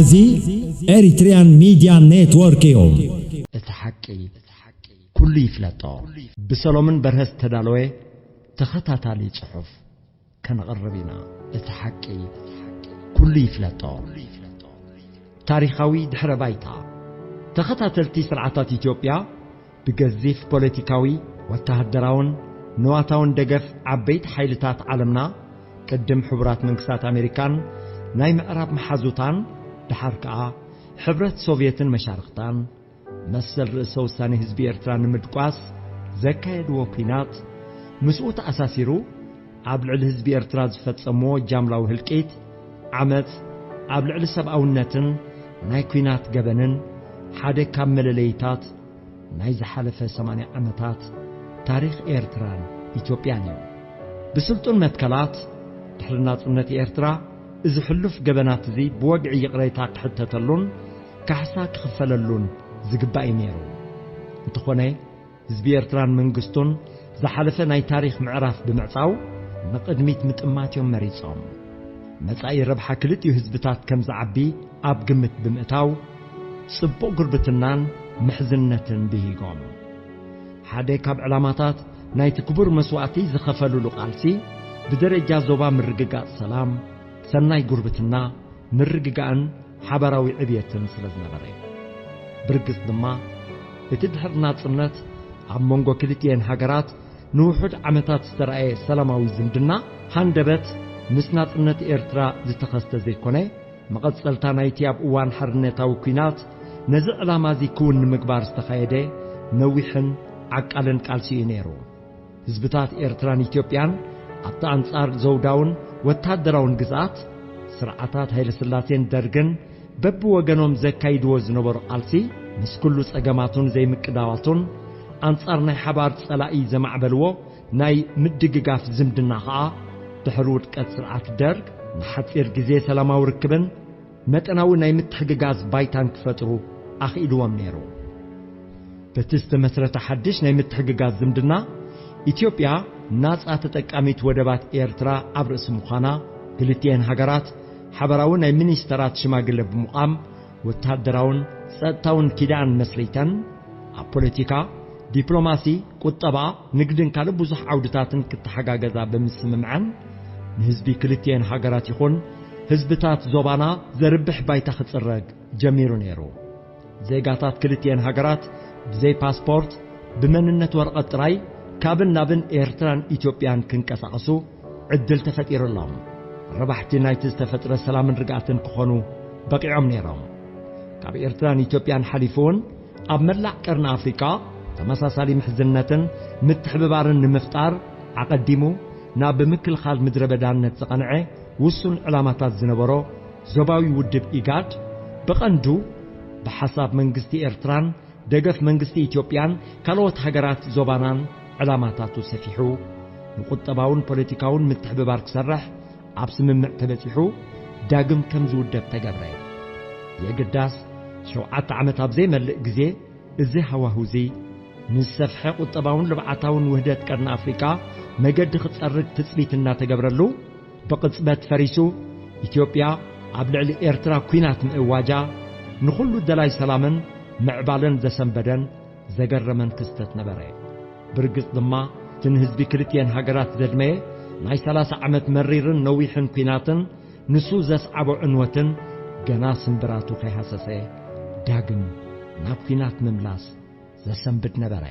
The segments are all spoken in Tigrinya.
እዚ ኤሪትሪያን ሚድያ ኔትወርክ እዩ። እቲ ሓቂ ኩሉ ይፍለጦ። ብሰሎምን በርሀ ዝተዳለወ ተኸታታሊ ጽሑፍ ከነቕርብ ኢና። እቲ ሓቂ ኩሉ ይፍለጦ። ታሪኻዊ ድሕረ ባይታ። ተኸታተልቲ ስርዓታት ኢትዮጵያ ብገዚፍ ፖለቲካዊ፣ ወተሃደራውን ንዋታውን ደገፍ ዓበይቲ ሓይልታት ዓለምና፣ ቅድም ሕቡራት መንግስታት ኣሜሪካን ናይ ምዕራብ መሓዙታን፣ ደሓር ከኣ ሕብረት ሶቭየትን መሻርኽታን፣ መሰል ርእሰ ውሳኔ ህዝቢ ኤርትራ ንምድቋስ ዘካየድዎ ኲናት፣ ምስኡ ተኣሳሲሩ ኣብ ልዕሊ ህዝቢ ኤርትራ ዝፈጸምዎ ጃምላዊ ህልቂት፣ ዓመጽ፣ ኣብ ልዕሊ ሰብኣውነትን ናይ ኲናት ገበንን ሓደ ካብ መለለይታት ናይ ዝሓለፈ ሰማንያ ዓመታት ታሪኽ ኤርትራን ኢትዮጵያን እዩ። ብስልጡን መትከላት፣ ድሕሪ ናጽነት ኤርትራ፣ እዚ ሕሉፍ ገበናት እዚ ብወግዒ ይቕሬታ ክሕተተሉን ካሕሳ ክኽፈለሉን ዝግባእ እዩ ነይሩ። እንተኾነ፣ ህዝቢ ኤርትራን መንግስቱን ዝሓለፈ ናይ ታሪኽ ምዕራፍ ብምዕጻው፣ ንቕድሚት ምጥማት እዮም መሪጾም። መጻኢ ረብሓ ክልቲኡ ህዝብታት ከም ዝዓቢ ኣብ ግምት ብምእታው፣ ጽቡቕ ጉርብትናን ምሕዝነትን ብሂጎም። ሓደ ካብ ዕላማታት ናይቲ ክቡር መስዋእቲ ዝኸፈልሉ ቃልሲ፣ ብደረጃ ዞባ ምርግጋጽ ሰላም፣ ሰናይ ጉርብትና፣ ምርግጋእን ሓባራዊ ዕብየትን ስለ ዝነበረ እዩ። ብርግጽ ድማ፣ እቲ ድሕሪ ናጽነት ኣብ መንጎ ክልቲኤን ሃገራት ንውሑድ ዓመታት ዝተራእየ ሰላማዊ ዝምድና፣ ሃንደበት ምስ ናጽነት ኤርትራ ዝተኸስተ ዘይኮነ፣ መቐጸልታ ናይቲ ኣብ እዋን ሓርነታዊ ኲናት ነዚ ዕላማ እዚ ክውን ንምግባር ዝተኻየደ ነዊሕን ዓቃልን ቃልሲ እዩ ነይሩ። ህዝብታት ኤርትራን ኢትዮጵያን ኣብቲ ኣንጻር ዘውዳውን ወታደራውን ግዝኣት፣ ስርዓታት ሃይለስላሴን ደርግን በብወገኖም ዘካይድዎ ዝነበሩ ቃልሲ፣ ምስ ኩሉ ጸገማቱን ዘይምቅዳዋቱን፣ ኣንጻር ናይ ሓባር ጸላኢ ዘማዕበልዎ ናይ ምድግጋፍ ዝምድና ኸኣ፣ ድሕሪ ውድቀት ስርዓት ደርግ፣ ንሓጺር ግዜ ሰላማዊ ርክብን መጠናዊ ናይ ምትሕግጋዝ ባይታን ክፈጥሩ ኣኽኢልዎም ነይሩ። በቲ ዝተመስረተ ሓድሽ ናይ ምትሕግጋዝ ዝምድና፣ ኢትዮጵያ ናጻ ተጠቃሚት ወደባት ኤርትራ ኣብ ርእሲ ምዃና፣ ክልቲኤን ሃገራት ሓበራዊ ናይ ሚኒስተራት ሽማግለ ብምቋም፣ ወተሃደራውን ጸጥታውን ኪዳን መስሪተን፣ ኣብ ፖለቲካ፣ ዲፕሎማሲ፣ ቁጠባ፣ ንግድን ካልእ ብዙሕ ዓውድታትን ክተሓጋገዛ ብምስምምዐን፣ ንህዝቢ ክልቲኤን ሃገራት ይኹን ህዝብታት ዞባና ዘርብሕ ባይታ ክጽረግ ጀሚሩ ነይሩ። ዜጋታት ክልቲኤን ሃገራት ብዘይ ፓስፖርት፣ ብመንነት ወረቐት ጥራይ ካብን ናብን ኤርትራን ኢትዮጵያን ክንቀሳቐሱ ዕድል ተፈጢሩሎም። ረባሕቲ ናይቲ ዝተፈጥረ ሰላምን ርግኣትን ክኾኑ በቒዖም ነይሮም። ካብ ኤርትራን ኢትዮጵያን ሓሊፉ እውን ኣብ መላእ ቀርኒ ኣፍሪቃ ተመሳሳሊ ምሕዝነትን ምትሕብባርን ንምፍጣር፣ ኣቐዲሙ ናብ ምክልኻል ምድረ በዳነት ዝቐንዐ ውሱን ዕላማታት ዝነበሮ ዞባዊ ውድብ ኢጋድ፣ ብቐንዱ ብሓሳብ መንግስቲ ኤርትራን ደገፍ መንግስቲ ኢትዮጵያን ካልኦት ሃገራት ዞባናን ዕላማታቱ ሰፊሑ፣ ንቁጠባውን ፖለቲካውን ምትሕብባር ክሰርሕ ኣብ ስምምዕ ተበጺሑ፣ ዳግም ከም ዝውደብ ተገብረ። የግዳስ፣ ሸውዓተ ዓመት ኣብ ዘይመልእ ግዜ፣ እዚ ሃዋህውዚ ንዝሰፍሐ ቁጠባውን ልብዓታውን ውህደት ቀርኒ ኣፍሪቃ መገዲ ክጸርግ ትጽቢት እናተገብረሉ፣ ብቕጽበት ፈሪሱ፣ ኢትዮጵያ ኣብ ልዕሊ ኤርትራ ኲናት ምእዋጃ፣ ንኹሉ ደላይ ሰላምን ምዕባለን ዘሰንበደን ዘገረመን ክስተት ነበረ። ብርግጽ ድማ፣ እቲ ንህዝቢ ክልቲኤን ሃገራት ዘድመየ ናይ ሰላሳ ዓመት መሪርን ነዊሕን ኲናትን፣ ንሱ ዘስዓቦ ዕንወትን፣ ገና ስምብራቱ ከይሃሰሰ፣ ዳግም ናብ ኲናት ምምላስ ዘሰንብድ ነበረ።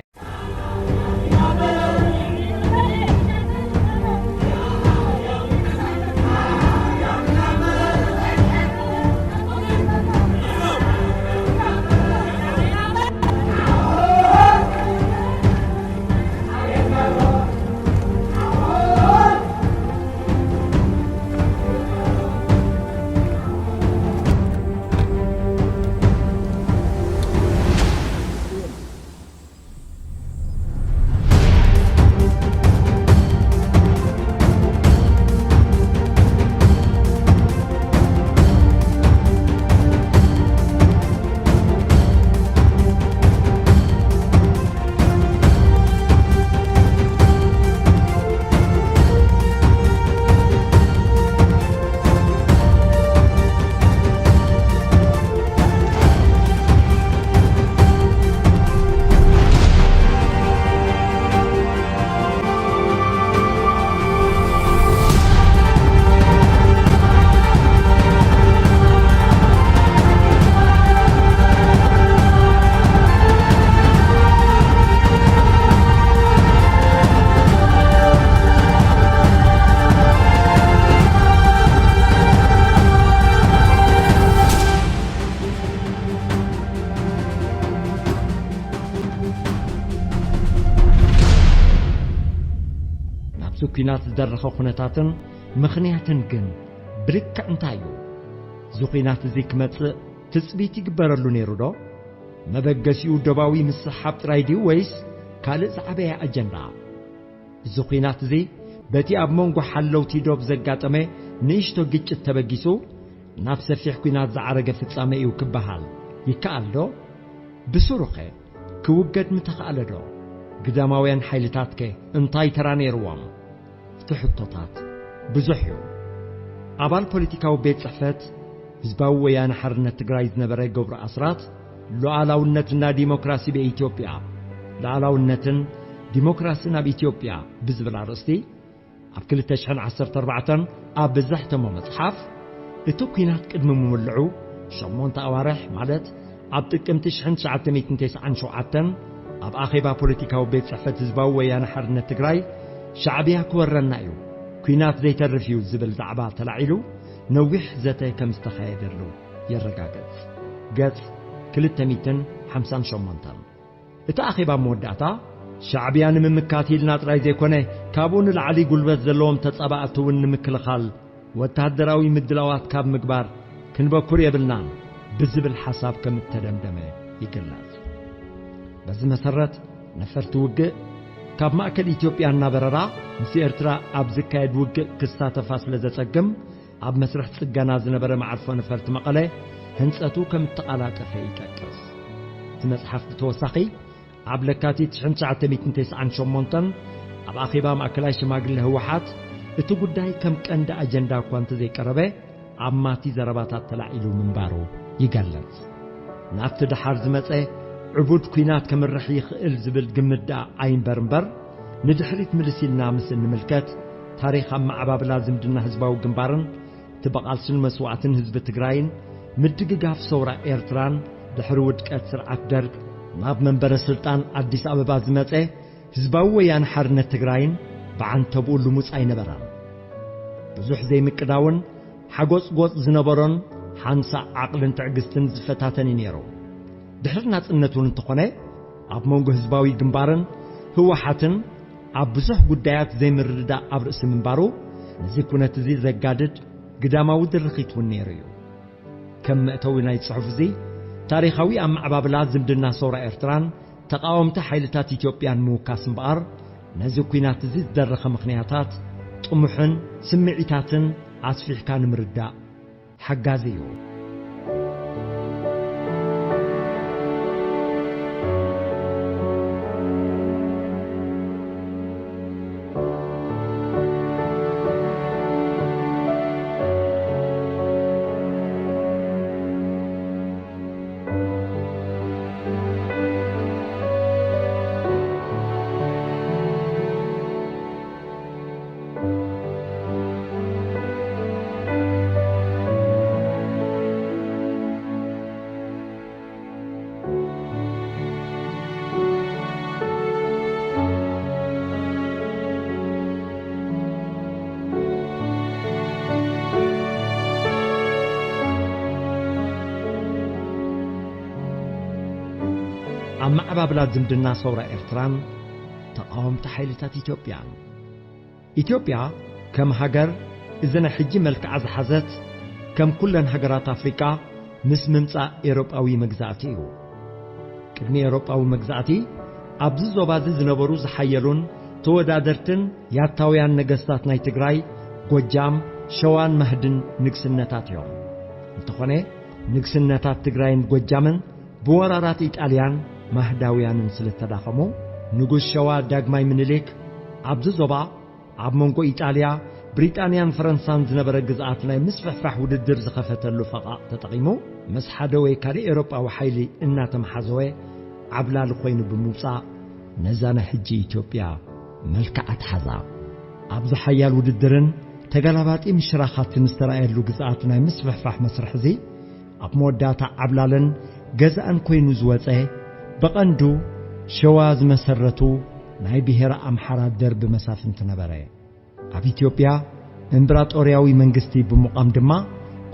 ኲናት ዝደረኸ ኩነታትን ምኽንያትን ግን ብልክዕ እንታይ እዩ? እዚ ኲናት እዚ ክመጽእ ትጽቢት ይግበረሉ ነይሩ ዶ? መበገሲኡ ዶባዊ ምስሕሓብ ጥራይ ድዩ ወይስ ካልእ ዝዓበየ ኣጀንዳ? እዚ ኲናት እዚ በቲ ኣብ መንጎ ሓለውቲ ዶብ ዘጋጠመ ንእሽቶ ግጭት ተበጊሱ ናብ ሰፊሕ ኲናት ዝዓረገ ፍጻመ እዩ ክበሃል ይከኣል ዶ? ብሱሩኸ ክውገድ ምተኻእለ ዶ? ግዳማውያን ሓይልታትከ እንታይ ተራ ነይርዎም? እቲ ሕቶታት ብዙሕ እዩ። ኣባል ፖለቲካዊ ቤት ጽሕፈት ህዝባዊ ወያነ ሓርነት ትግራይ ዝነበረ ገብሩ ኣስራት፣ ሉዓላውነትና ዲሞክራሲ በኢትዮጵያ፣ ሉዓላውነትን ዲሞክራስን ኣብ ኢትዮጵያ ብዝብል ኣርእስቲ ኣብ ክልተ ሽሕን ዓሰርተ ኣርባዕተን ኣብ ዘሕተሞ መጽሓፍ፣ እቲ ኲናት ቅድሚ ምውልዑ ሸሞንተ ኣዋርሕ፣ ማለት ኣብ ጥቅምቲ ሽሕን ትሽዓተ ሚእትን ተስዓን ሸውዓተን ኣብ ኣኼባ ፖለቲካዊ ቤት ጽሕፈት ህዝባዊ ወያነ ሓርነት ትግራይ፣ ሻዕብያ ክወረና እዩ፣ ኲናት ዘይተርፍ እዩ ዝብል ዛዕባ ተላዒሉ ነዊሕ ዘተ ከም ዝተኻየደሉ የረጋግጽ። ገጽ ክልተ ሚእትን ሓምሳን ሸሞንተን። እቲ ኣኼባ መወዳእታ፣ ሻዕብያ ንምምካት ኢልና ጥራይ ዘይኮነ፣ ካብኡ ንላዕሊ ጉልበት ዘለዎም ተጻባእቲ እውን ንምክልኻል ወተሃደራዊ ምድላዋት ካብ ምግባር ክንበኩር የብልናን ብዝብል ሓሳብ ከም እተደምደመ ይግለጽ። በዚ መሰረት፣ ነፈርቲ ውግእ ካብ ማእከል ኢትዮጵያ እናበረራ ምስ ኤርትራ ኣብ ዝካየድ ውግእ ክሳተፋ ስለ ዘጸግም፣ ኣብ መስርሕ ጽገና ዝነበረ መዓርፎ ነፈርቲ መቐለ ህንጸቱ ከም እተቓላጠፈ ይጠቅስ። እቲ መጽሓፍ ብተወሳኺ፣ ኣብ ለካቲት ሽሕን ትሽዓተ ሚእትን ተስዓን ሸሞንተን ኣብ ኣኼባ ማእከላይ ሽማግለ ህወሓት እቲ ጉዳይ ከም ቀንዲ ኣጀንዳ እኳ እንተዘይቀረበ፣ ኣብ ማቲ ዘረባታት ተላዒሉ ምንባሩ ይገልጽ። ናብቲ ደሓር ዝመጸ ዕቡድ ኲናት ከምርሕ ይኽእል ዝብል ግምት ደኣ ኣይንበር እምበር፣ ንድሕሪት ምልስ ኢልና ምስ እንምልከት፣ ታሪኽ ኣመዓባብላ ዝምድና ህዝባዊ ግንባርን እቲ ብቓልስን መስዋእትን ህዝቢ ትግራይን ምድግጋፍ ሰውራ ኤርትራን ድሕሪ ውድቀት ስርዓት ደርግ ናብ መንበረ ስልጣን ኣዲስ ኣበባ ዝመጸ ህዝባዊ ወያነ ሓርነት ትግራይን ብዓንተብኡ ልሙጽ ኣይነበረን። ብዙሕ ዘይምቅዳውን ሓጎጽጎጽ ዝነበሮን ሓንሳእ ዓቕልን ትዕግስትን ዝፈታተን እዩ ነይሩ። ድሕሪ ናጽነት እውን እንተኾነ፣ ኣብ መንጎ ህዝባዊ ግንባርን ህወሓትን ኣብ ብዙሕ ጉዳያት ዘይምርድዳእ ኣብ ርእሲ ምንባሩ፣ ነዚ ኩነት እዚ ዘጋድድ ግዳማዊ ድርኺት እውን ነይሩ እዩ። ከም መእተዊ ናይ ጽሑፍ እዚ፣ ታሪኻዊ ኣመዓባብላ ዝምድና ሰውራ ኤርትራን ተቓወምቲ ሓይልታት ኢትዮጵያን ምውካስ እምበኣር፣ ነዚ ኲናት እዚ ዝደረኸ ምኽንያታት፣ ጥሙሕን ስምዒታትን ኣስፊሕካ ንምርዳእ ሓጋዚ እዩ። ኣመዓባብላ ዝምድና ሰውራ ኤርትራን ተቓወምቲ ሓይልታት ኢትዮጵያን። ኢትዮጵያ ከም ሃገር እዚ ናይ ሕጂ መልክዓ ዝሓዘት፣ ከም ኩለን ሃገራት ኣፍሪቃ፣ ምስ ምምጻእ ኤውሮጳዊ መግዛእቲ እዩ። ቅድሚ ኤውሮጳዊ መግዛእቲ፣ ኣብዚ ዞባ እዚ ዝነበሩ ዝሓየሉን ተወዳደርትን ያታውያን ነገስታት ናይ ትግራይ፣ ጎጃም፣ ሸዋን ማህድን ንግስነታት እዮም። እንተኾነ፣ ንግስነታት ትግራይን ጎጃምን ብወራራት ኢጣልያን ማህዳውያንን ስለ እተዳኸሙ፣ ንጉስ ሸዋ ዳግማይ ምኒልክ ኣብዚ ዞባ ኣብ መንጎ ኢጣልያ፣ ብሪጣንያን ፈረንሳን ዝነበረ ግዝኣት ናይ ምስፍሕፋሕ ውድድር ዝኸፈተሉ ፈቓቕ ተጠቒሙ፣ ምስ ሓደ ወይ ካልእ ኤውሮጳዊ ሓይሊ እናተመሓዘወ ዓብላሊ ኮይኑ ብምውጻእ፣ ነዛ ናይ ሕጂ ኢትዮጵያ መልክዓ ኣትሓዛ። ኣብዚ ሓያል ውድድርን ተገላባጢ ምሽራኻትን ዝተራእየሉ ግዝኣት ናይ ምስፍሕፋሕ መስርሕ እዚ፣ ኣብ መወዳእታ ዓብላልን ገዛእን ኮይኑ ዝወጸ፣ ብቐንዱ ሸዋ ዝመሰረቱ ናይ ብሄረ ኣምሓራ ደርቢ መሳፍንቲ ነበረ። ኣብ ኢትዮጵያ እምብራጦርያዊ መንግስቲ ብምቋም ድማ፣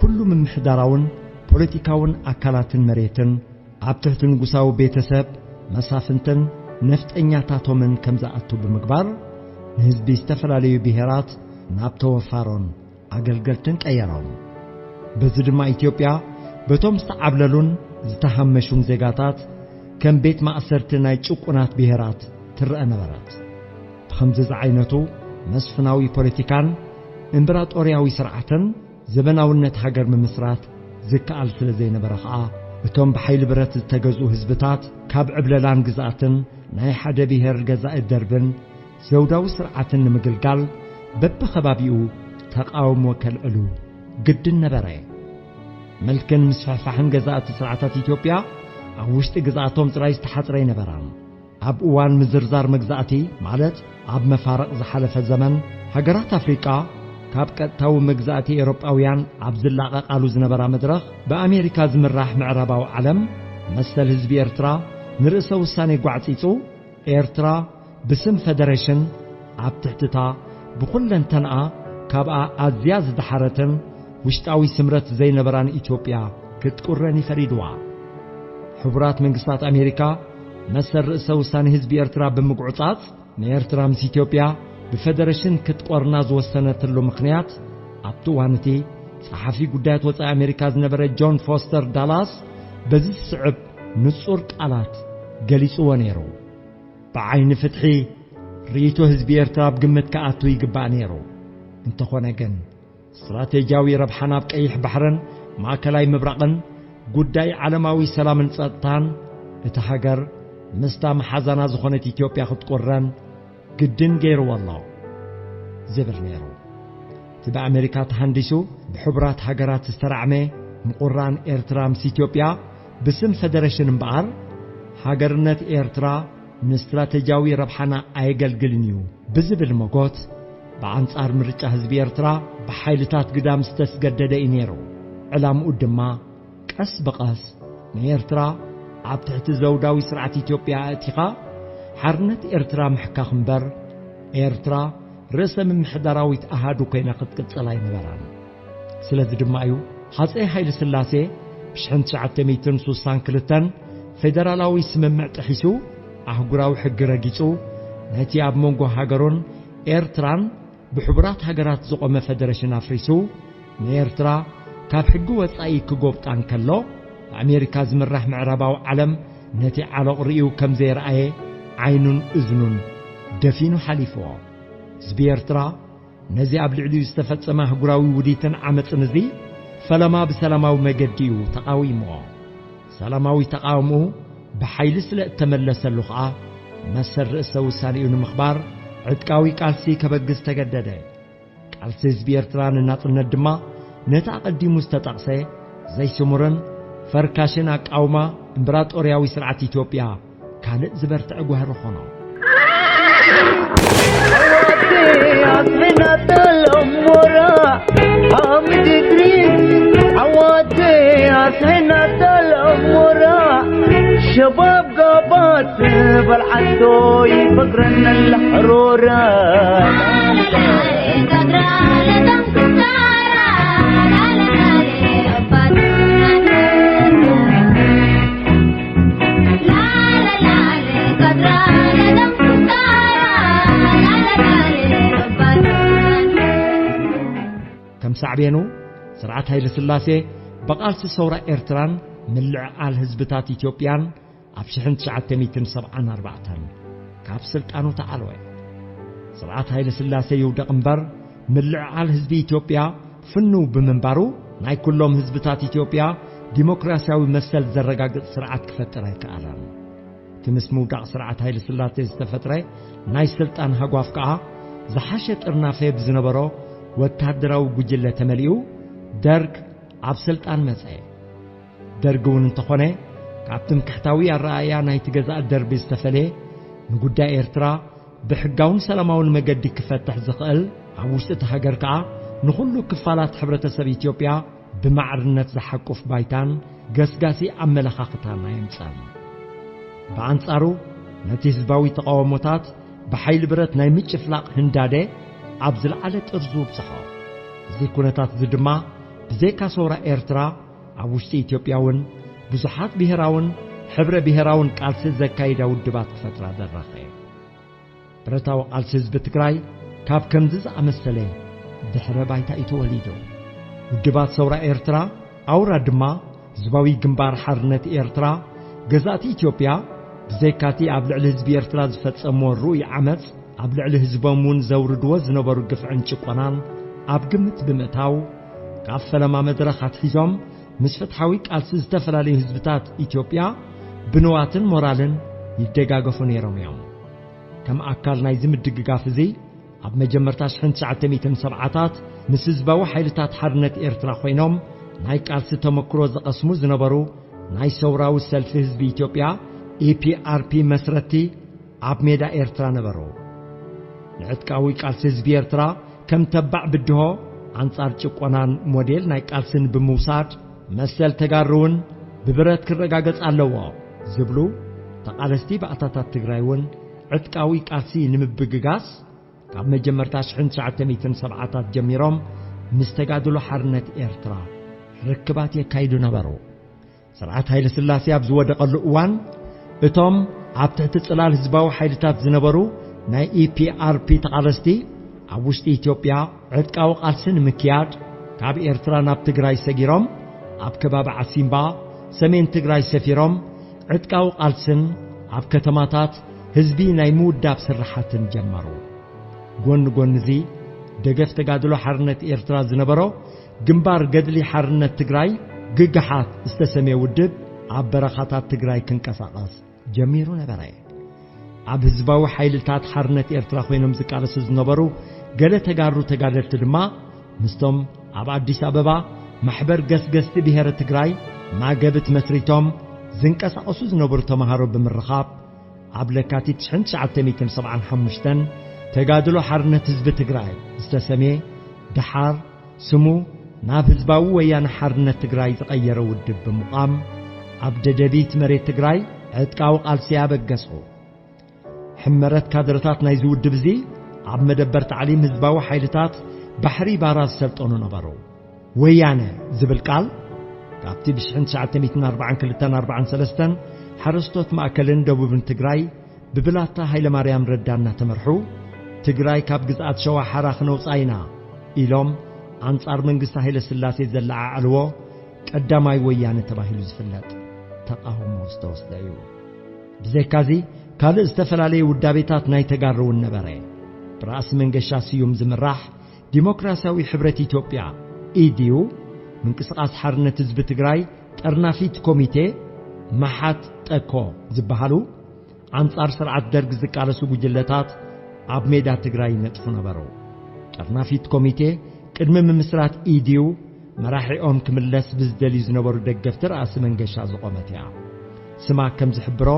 ኩሉ ምምሕዳራውን ፖለቲካውን ኣካላትን መሬትን ኣብ ትሕቲ ንጉሳዊ ቤተሰብ፣ መሳፍንትን ነፍጠኛታቶምን ከም ዝኣቱ ብምግባር፣ ንህዝቢ ዝተፈላለዩ ብሄራት ናብ ተወፋሮን ኣገልገልትን ቀየሮም። በዚ ድማ ኢትዮጵያ በቶም ዝተዓብለሉን ዝተሃመሹን ዜጋታት ከም ቤት ማእሰርቲ ናይ ጭቁናት ብሄራት ትረአ ነበረት። ብኸምዚ ዝዓይነቱ መስፍናዊ ፖለቲካን እምብራጦርያዊ ስርዓትን ዘበናውነት ሃገር ምምስራት ዝከኣል ስለ ዘይነበረ ኸኣ፣ እቶም ብሓይሊ ብረት ዝተገዝኡ ህዝብታት ካብ ዕብለላን ግዝኣትን ናይ ሓደ ብሄር ገዛኢ ደርብን ዘውዳዊ ስርዓትን ንምግልጋል በብኸባቢኡ ተቓውሞ ከልዕሉ ግድን ነበረ። ምልክን ምስፍሕፋሕን ገዛእቲ ስርዓታት ኢትዮጵያ ኣብ ውሽጢ ግዝኣቶም ጥራይ ዝተሓጽረ ኣይነበራን። ኣብ እዋን ምዝርዛር መግዛእቲ፣ ማለት ኣብ መፋርቕ ዝሓለፈ ዘመን፣ ሃገራት ኣፍሪቃ ካብ ቀጥታዊ መግዛእቲ ኤውሮጳውያን ኣብ ዝላቐቓሉ ዝነበራ መድረኽ፣ ብኣሜሪካ ዝምራሕ ምዕራባዊ ዓለም፣ መሰል ህዝቢ ኤርትራ ንርእሰ ውሳኔ ጓዕጺጹ፣ ኤርትራ ብስም ፈደረሽን ኣብ ትሕቲታ ብኹለንተንኣ ካብኣ ኣዝያ ዝደሓረትን ውሽጣዊ ስምረት ዘይነበራን ኢትዮጵያ ክትቁረን ይፈሪድዋ። ሕቡራት መንግስታት ኣሜሪካ መሰል ርእሰ ውሳኔ ህዝቢ ኤርትራ ብምጉዕጻጽ፣ ንኤርትራ ምስ ኢትዮጵያ ብፈደረሽን ክትቆርና ዝወሰነትሉ ምኽንያት፣ ኣብቲ እዋን እቲ ጸሓፊ ጉዳያት ወጻኢ ኣሜሪካ ዝነበረ ጆን ፎስተር ዳላስ በዚ ዝስዕብ ንጹር ቃላት ገሊጽዎ ነይሩ። ብዓይኒ ፍትሒ ርእይቶ ህዝቢ ኤርትራ ኣብ ግምት ክኣቱ ይግባእ ነይሩ። እንተኾነ ግን፣ ስትራቴጂያዊ ረብሓን ኣብ ቀይሕ ባሕርን ማእከላይ ምብራቕን ጉዳይ ዓለማዊ ሰላምን ጸጥታን እታ ሃገር ምስታ መሓዛና ዝኾነት ኢትዮጵያ ክትቁረን ግድን ገይርዎ ኣሎ ዝብል ነይሩ። እቲ ብኣሜሪካ ተሃንዲሱ ብሕቡራት ሃገራት ዝተራዕመ ምቁራን ኤርትራ ምስ ኢትዮጵያ ብስም ፈደረሽን እምበኣር፣ ሃገርነት ኤርትራ ንስትራቴጂያዊ ረብሓና ኣየገልግልን እዩ ብዝብል መጎት፣ ብኣንጻር ምርጫ ህዝቢ ኤርትራ ብሓይልታት ግዳም ዝተስገደደ እዩ ነይሩ። ዕላምኡ ድማ ቀስ ብቐስ ንኤርትራ ኣብ ትሕቲ ዘውዳዊ ስርዓት ኢትዮጵያ ኣእቲኻ፣ ሓርነት ኤርትራ ምሕካኽ እምበር፣ ኤርትራ ርእሰ ምምሕዳራዊት ኣሃዱ ኮይና ክትቅጽል ኣይነበራን። ስለዚ ድማ እዩ ሃጸይ ሃይለ ስላሴ ብሽሕን ትሽዓተ ሚእትን ስሳን ክልተን ፌደራላዊ ስምምዕ ጥሒሱ፣ ኣህጉራዊ ሕጊ ረጊጹ፣ ነቲ ኣብ መንጎ ሃገሩን ኤርትራን ብሕቡራት ሃገራት ዝቖመ ፈደረሽን ኣፍሪሱ፣ ንኤርትራ ካብ ሕጊ ወጻኢ ክጎብጣ እንከሎ፣ ብኣሜሪካ ዝምራሕ ምዕራባዊ ዓለም ነቲ ዓሎቕ ርእዩ ከም ዘይረኣየ ዓይኑን እዝኑን ደፊኑ ሓሊፍዎ። ህዝቢ ኤርትራ ነዚ ኣብ ልዕሊኡ ዝተፈጸመ ኣህጉራዊ ውዲትን ዓመጽን እዚ ፈለማ ብሰላማዊ መገዲ እዩ ተቓዊምዎ። ሰላማዊ ተቓውምኡ ብሓይሊ ስለ እተመለሰሉ ኸኣ፣ መሰል ርእሰ ውሳኔኡ ንምኽባር ዕጥቃዊ ቃልሲ ከበግስ ተገደደ። ቃልሲ ህዝቢ ኤርትራ ንናጽነት ድማ ነቲ ኣቐዲሙ ዝተጠቕሰ ዘይስሙርን ፈርካሽን ኣቃውማ እምብራጦርያዊ ስርዓት ኢትዮጵያ ካልእ ዝበርትዐ ጓህሪ ኾኖ። شباب قابات بالعدو يفقرن الحرورة. ከም ሳዕቤኑ፣ ስርዓት ሃይለ ስላሴ ብቓልሲ ሰውራ ኤርትራን ምልዕዓል ህዝብታት ኢትዮጵያን ኣብ ሽሕን ትሽዓተ ሚእትን ሰብዓን ኣርባዕተን ካብ ስልጣኑ ተዓልወ። ስርዓት ሃይለ ስላሴ ይውደቕ እምበር፣ ምልዕዓል ህዝቢ ኢትዮጵያ ፍኑው ብምንባሩ፣ ናይ ኩሎም ህዝብታት ኢትዮጵያ ዲሞክራሲያዊ መሰል ዘረጋግጽ ስርዓት ክፈጥር ኣይከኣለን። እቲ ምስ ምውዳቕ ስርዓት ሃይለ ስላሴ ዝተፈጥረ ናይ ስልጣን ሃጓፍ ከኣ፣ ዝሓሸ ጥርናፈ ብዝነበሮ ወተሃደራዊ ጉጅለ ተመሊኡ፣ ደርግ ኣብ ስልጣን መጸ። ደርግ እውን እንተኾነ፣ ካብ ትምክሕታዊ ኣረኣእያ ናይቲ ገዛእ ደርቢ ዝተፈለየ፣ ንጉዳይ ኤርትራ ብሕጋውን ሰላማውን መገዲ ክፈትሕ ዝኽእል፣ ኣብ ውሽጢ እቲ ሃገር ከኣ ንኹሉ ክፋላት ሕብረተሰብ ኢትዮጵያ ብማዕርነት ዝሓቁፍ ባይታን ገስጋሲ ኣመለኻኽታን ኣየምጸን። ብኣንጻሩ፣ ነቲ ህዝባዊ ተቓውሞታት ብሓይሊ ብረት ናይ ምጭፍላቕ ህንዳደ ኣብ ዝለዓለ ጥርዙ ኣብጽሖ። እዚ ኩነታት እዚ ድማ፣ ብዘይካ ሰውራ ኤርትራ፣ ኣብ ውሽጢ ኢትዮጵያ እውን ብዙሓት ብሄራውን ሕብረ ብሄራውን ቃልሲ ዘካይዳ ውድባት ክፈጥራ ደረኸ። ብረታዊ ቃልሲ ህዝቢ ትግራይ ካብ ከምዚ ዝኣመሰለ ድሕረ ባይታ እዩ ተወሊዱ። ውድባት ሰውራ ኤርትራ፣ ኣውራ ድማ ህዝባዊ ግንባር ሓርነት ኤርትራ፣ ገዛእቲ ኢትዮጵያ ብዘይካቲ ኣብ ልዕሊ ህዝቢ ኤርትራ ዝፈጸምዎ ርኡይ ዓመጽ፣ ኣብ ልዕሊ ህዝቦም እውን ዘውርድዎ ዝነበሩ ግፍዕን ጭቆናን ኣብ ግምት ብምእታው፣ ካብ ፈለማ መድረኽ ኣትሒዞም ምስ ፍትሓዊ ቃልሲ ዝተፈላለዩ ህዝብታት ኢትዮጵያ ብንዋትን ሞራልን ይደጋገፉ ነይሮም እዮም። ከም ኣካል ናይዚ ምድግጋፍ እዚ፣ ኣብ መጀመርታ ሽሕን ትሽዓተ ሚእትን ሰብዓታት ምስ ህዝባዊ ሓይልታት ሓርነት ኤርትራ ኮይኖም ናይ ቃልሲ ተመክሮ ዝቐስሙ ዝነበሩ ናይ ሰውራዊ ሰልፊ ህዝቢ ኢትዮጵያ፣ ኢ ፒ ኣር ፒ፣ መስረቲ ኣብ ሜዳ ኤርትራ ነበሩ። ንዕጥቃዊ ቃልሲ ህዝቢ ኤርትራ ከም ተባዕ ብድሆ ኣንጻር ጭቆናን ሞዴል ናይ ቃልስን ብምውሳድ፣ መሰል ተጋሩ እውን ብብረት ክረጋገጽ ኣለዎ ዝብሉ ተቓለስቲ ባእታታት ትግራይ እውን ዕጥቃዊ ቃልሲ ንምብግጋስ ካብ መጀመርታ ሽሕን ትሽዓተ ሚእትን ሰብዓታት ጀሚሮም ምስ ተጋድሎ ሓርነት ኤርትራ ርክባት የካይዱ ነበሩ። ስርዓት ሃይለ ስላሴ ኣብ ዝወደቐሉ እዋን፣ እቶም ኣብ ትሕቲ ጽላል ህዝባዊ ሓይልታት ዝነበሩ ናይ ኢ ፒ ኣር ፒ ተቓለስቲ ኣብ ውሽጢ ኢትዮጵያ ዕጥቃዊ ቃልሲ ንምክያድ ካብ ኤርትራ ናብ ትግራይ ሰጊሮም፣ ኣብ ከባቢ ዓሲምባ፣ ሰሜን ትግራይ ሰፊሮም፣ ዕጥቃዊ ቃልስን ኣብ ከተማታት ህዝቢ ናይ ምውዳብ ስራሓትን ጀመሩ። ጎኒ ጎኒ እዚ፣ ደገፍ ተጋድሎ ሓርነት ኤርትራ ዝነበሮ ግንባር ገድሊ ሓርነት ትግራይ፣ ግግሓት ዝተሰምየ ውድብ፣ ኣብ በረኻታት ትግራይ ክንቀሳቐስ ጀሚሩ ነበረ። ኣብ ህዝባዊ ሓይልታት ሓርነት ኤርትራ ኮይኖም ዝቃለሱ ዝነበሩ ገለ ተጋሩ ተጋደልቲ ድማ፣ ምስቶም ኣብ ኣዲስ ኣበባ ማሕበር ገስገስቲ ብሄረ ትግራይ፣ ማገብት፣ መስሪቶም ዝንቀሳቐሱ ዝነበሩ ተምሃሮ ብምርኻብ፣ ኣብ ለካቲት ሽሕን ትሽዓተ ሚእትን ሰብዓን ሓሙሽተን ተጋድሎ ሓርነት ህዝቢ ትግራይ ዝተሰምየ፣ ደሓር ስሙ ናብ ህዝባዊ ወያነ ሓርነት ትግራይ ዝቐየረ ውድብ ብምቋም፣ ኣብ ደደቢት መሬት ትግራይ ዕጥቃዊ ቃልሲ ኣበገሱ። ሕመረት ካድረታት ናይዚ ውድብ እዚ ኣብ መደበር ታዕሊም ህዝባዊ ሓይልታት ባሕሪ ባራ ዝሰልጠኑ ነበሩ። ወያነ ዝብል ቃል ካብቲ ብ ሽሕን ትሽዓተ ሚእትን ኣርባዓን ክልተን ኣርባዓን ሰለስተን ሓረስቶት ማእከልን ደቡብን ትግራይ ብብላታ ሃይለማርያም ረዳ እናተመርሑ፣ ትግራይ ካብ ግዝኣት ሸዋ ሓራ ክነውፃ ኢና ኢሎም ኣንጻር መንግስቲ ሃይለ ስላሴ ዘለዓዓልዎ ቀዳማይ ወያነ ተባሂሉ ዝፍለጥ ተቃውሞ ዝተወስደ እዩ። ብዘይካዚ፣ ካልእ ዝተፈላለየ ውዳቤታት ናይ ተጋሩ እውን ነበረ። ብራእሲ መንገሻ ስዩም ዝምራሕ ዲሞክራሲያዊ ሕብረት ኢትዮጵያ፣ ኢ ዲ ዩ፣ ምንቅስቓስ ሓርነት ህዝቢ ትግራይ፣ ጠርናፊት ኮሚቴ፣ መሓት ጠኮ ዝበሃሉ ኣንጻር ስርዓት ደርግ ዝቃለሱ ጉጅለታት ኣብ ሜዳ ትግራይ ይነጥፉ ነበሩ። ጠርናፊት ኮሚቴ ቅድሚ ምምስራት ኢ ዲ ዩ መራሒኦም ክምለስ ብዝደልዩ ዝነበሩ ደገፍቲ ራእሲ መንገሻ ዝቖመት እያ። ስማ ከም ዝሕብሮ፣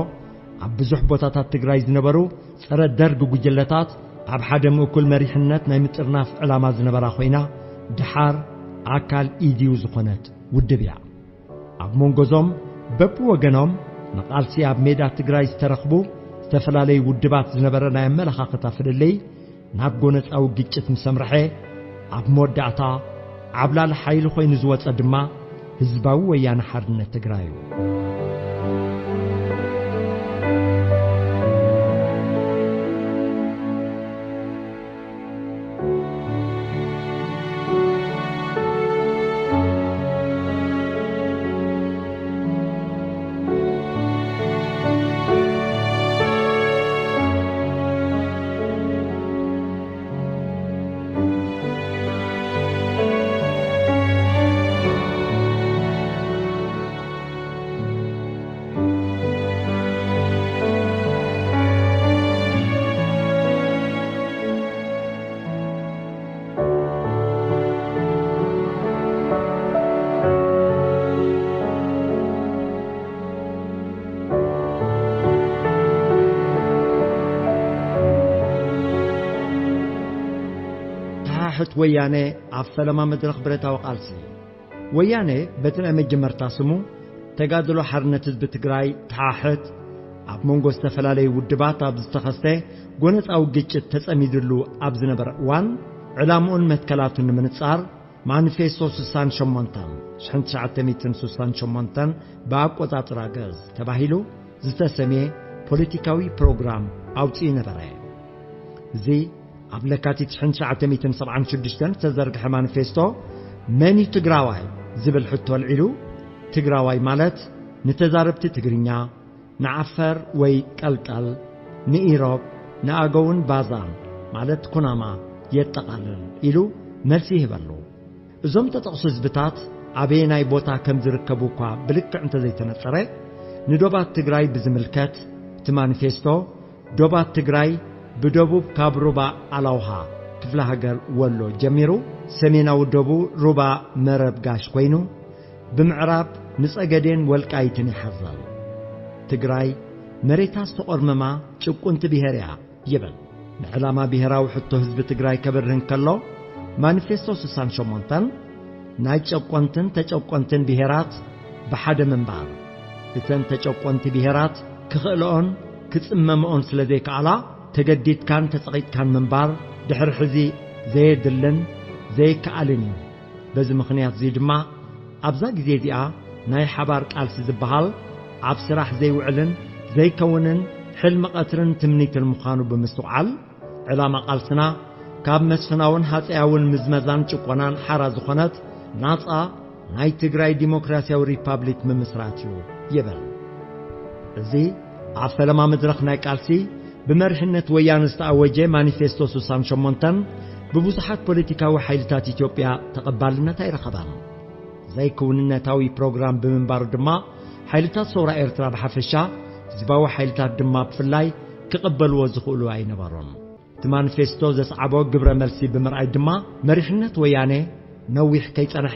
ኣብ ብዙሕ ቦታታት ትግራይ ዝነበሩ ጸረ ደርግ ጉጅለታት ኣብ ሓደ ምእኩል መሪሕነት ናይ ምጥርናፍ ዕላማ ዝነበራ ኮይና፣ ድሓር ኣካል ኢ ዲ ዩ ዝኾነት ውድብ እያ። ኣብ መንጎ እዞም በብወገኖም ንቓልሲ ኣብ ሜዳ ትግራይ ዝተረኽቡ ዝተፈላለዩ ውድባት ዝነበረ ናይ ኣመለኻኽታ ፍልልይ ናብ ጎነጻዊ ግጭት ምስ ኣምርሐ፣ ኣብ መወዳእታ ዓብላሊ ሓይሊ ኮይኑ ዝወጸ ድማ ህዝባዊ ወያነ ሓርነት ትግራይ እዩ። ተሓሕት ወያነ ኣብ ፈለማ መድረኽ ብረታዊ ቃልሲ። ወያነ በቲ ናይ መጀመርታ ስሙ ተጋድሎ ሓርነት ህዝቢ ትግራይ፣ ተሓሕት፣ ኣብ መንጎ ዝተፈላለዩ ውድባት ኣብ ዝተኸስተ ጎነጻዊ ግጭት ተጸሚድሉ ኣብ ዝነበረ እዋን፣ ዕላምኡን መትከላቱን ንምንጻር ማኒፌስቶ ስሳን ሸሞንተን፣ ሽሕን ትሽዓተ ሚእትን ስሳን ሸሞንተን ብኣቆጻጽራ ግእዝ ተባሂሉ ዝተሰምየ ፖለቲካዊ ፕሮግራም ኣውጺኡ ነበረ። እዚ ኣብ ለካቲት ሽሕን ትሽዓተ ሚእትን ሰብዓን ሽዱሽተን ዝተዘርግሐ ማኒፌስቶ፣ መን እዩ ትግራዋይ ዝብል ሕቶ ኣልዒሉ፣ ትግራዋይ ማለት ንተዛረብቲ ትግርኛ፣ ንዓፈር ወይ ቀልቀል፣ ንኢሮብ፣ ንኣገውን ባዛን ማለት ኩናማ የጠቓልል ኢሉ መልሲ ይህበሉ። እዞም ተጠቕሱ ህዝብታት ኣበየናይ ቦታ ከም ዝርከቡ እኳ ብልክዕ እንተዘይተነጸረ፣ ንዶባት ትግራይ ብዝምልከት እቲ ማኒፌስቶ፣ ዶባት ትግራይ ብደቡብ ካብ ሩባ ኣላውሃ ክፍለ ሃገር ወሎ ጀሚሩ፣ ሰሜናዊ ደቡብ ሩባ መረብ ጋሽ ኮይኑ፣ ብምዕራብ ንጸገዴን ወልቃይትን ይሓዘል። ትግራይ መሬታ ዝተቖርመማ ጭቁንቲ ብሄር እያ ይብል። ንዕላማ ብሄራዊ ሕቶ ህዝቢ ትግራይ ከብርህ እንከሎ፣ ማኒፌስቶ ስሳን ሸሞንተን ናይ ጨቆንትን ተጨቆንትን ብሄራት ብሓደ ምንባር፣ እተን ተጨቆንቲ ብሄራት ክኽእልኦን ክጽመምኦን ስለ ዘይከኣላ፣ ተገዲድካን ተጸቒጥካን ምንባር ድሕሪ ሕዚ ዘየድልን ዘይከኣልን እዩ። በዚ ምኽንያት እዚ ድማ ኣብዛ ግዜ እዚኣ ናይ ሓባር ቃልሲ ዝበሃል ኣብ ስራሕ ዘይውዕልን ዘይከውንን ሕልሚ ቀትርን ትምኒትን ምዃኑ ብምስትውዓል፣ ዕላማ ቃልስና ካብ መስፍናውን ሃጸያውን ምዝመዛን ጭቆናን ሓራ ዝኾነት ናጻ ናይ ትግራይ ዲሞክራሲያዊ ሪፓብሊክ ምምስራት እዩ ይብል። እዚ ኣብ ፈለማ መድረኽ ናይ ቃልሲ ብመሪሕነት ወያነ ዝተኣወጀ ማኒፌስቶ ስሳን ሸሞንተን ብብዙሓት ፖለቲካዊ ሓይልታት ኢትዮጵያ ተቐባልነት ኣይረኸበን። ዘይክውንነታዊ ፕሮግራም ብምንባሩ ድማ፣ ሓይልታት ሰውራ ኤርትራ ብሓፈሻ፣ ህዝባዊ ሓይልታት ድማ ብፍላይ ክቕበልዎ ዝኽእሉ ኣይነበሩን። እቲ ማኒፌስቶ ዘስዓቦ ግብረ መልሲ ብምርኣይ ድማ፣ መሪሕነት ወያነ ነዊሕ ከይጸንሐ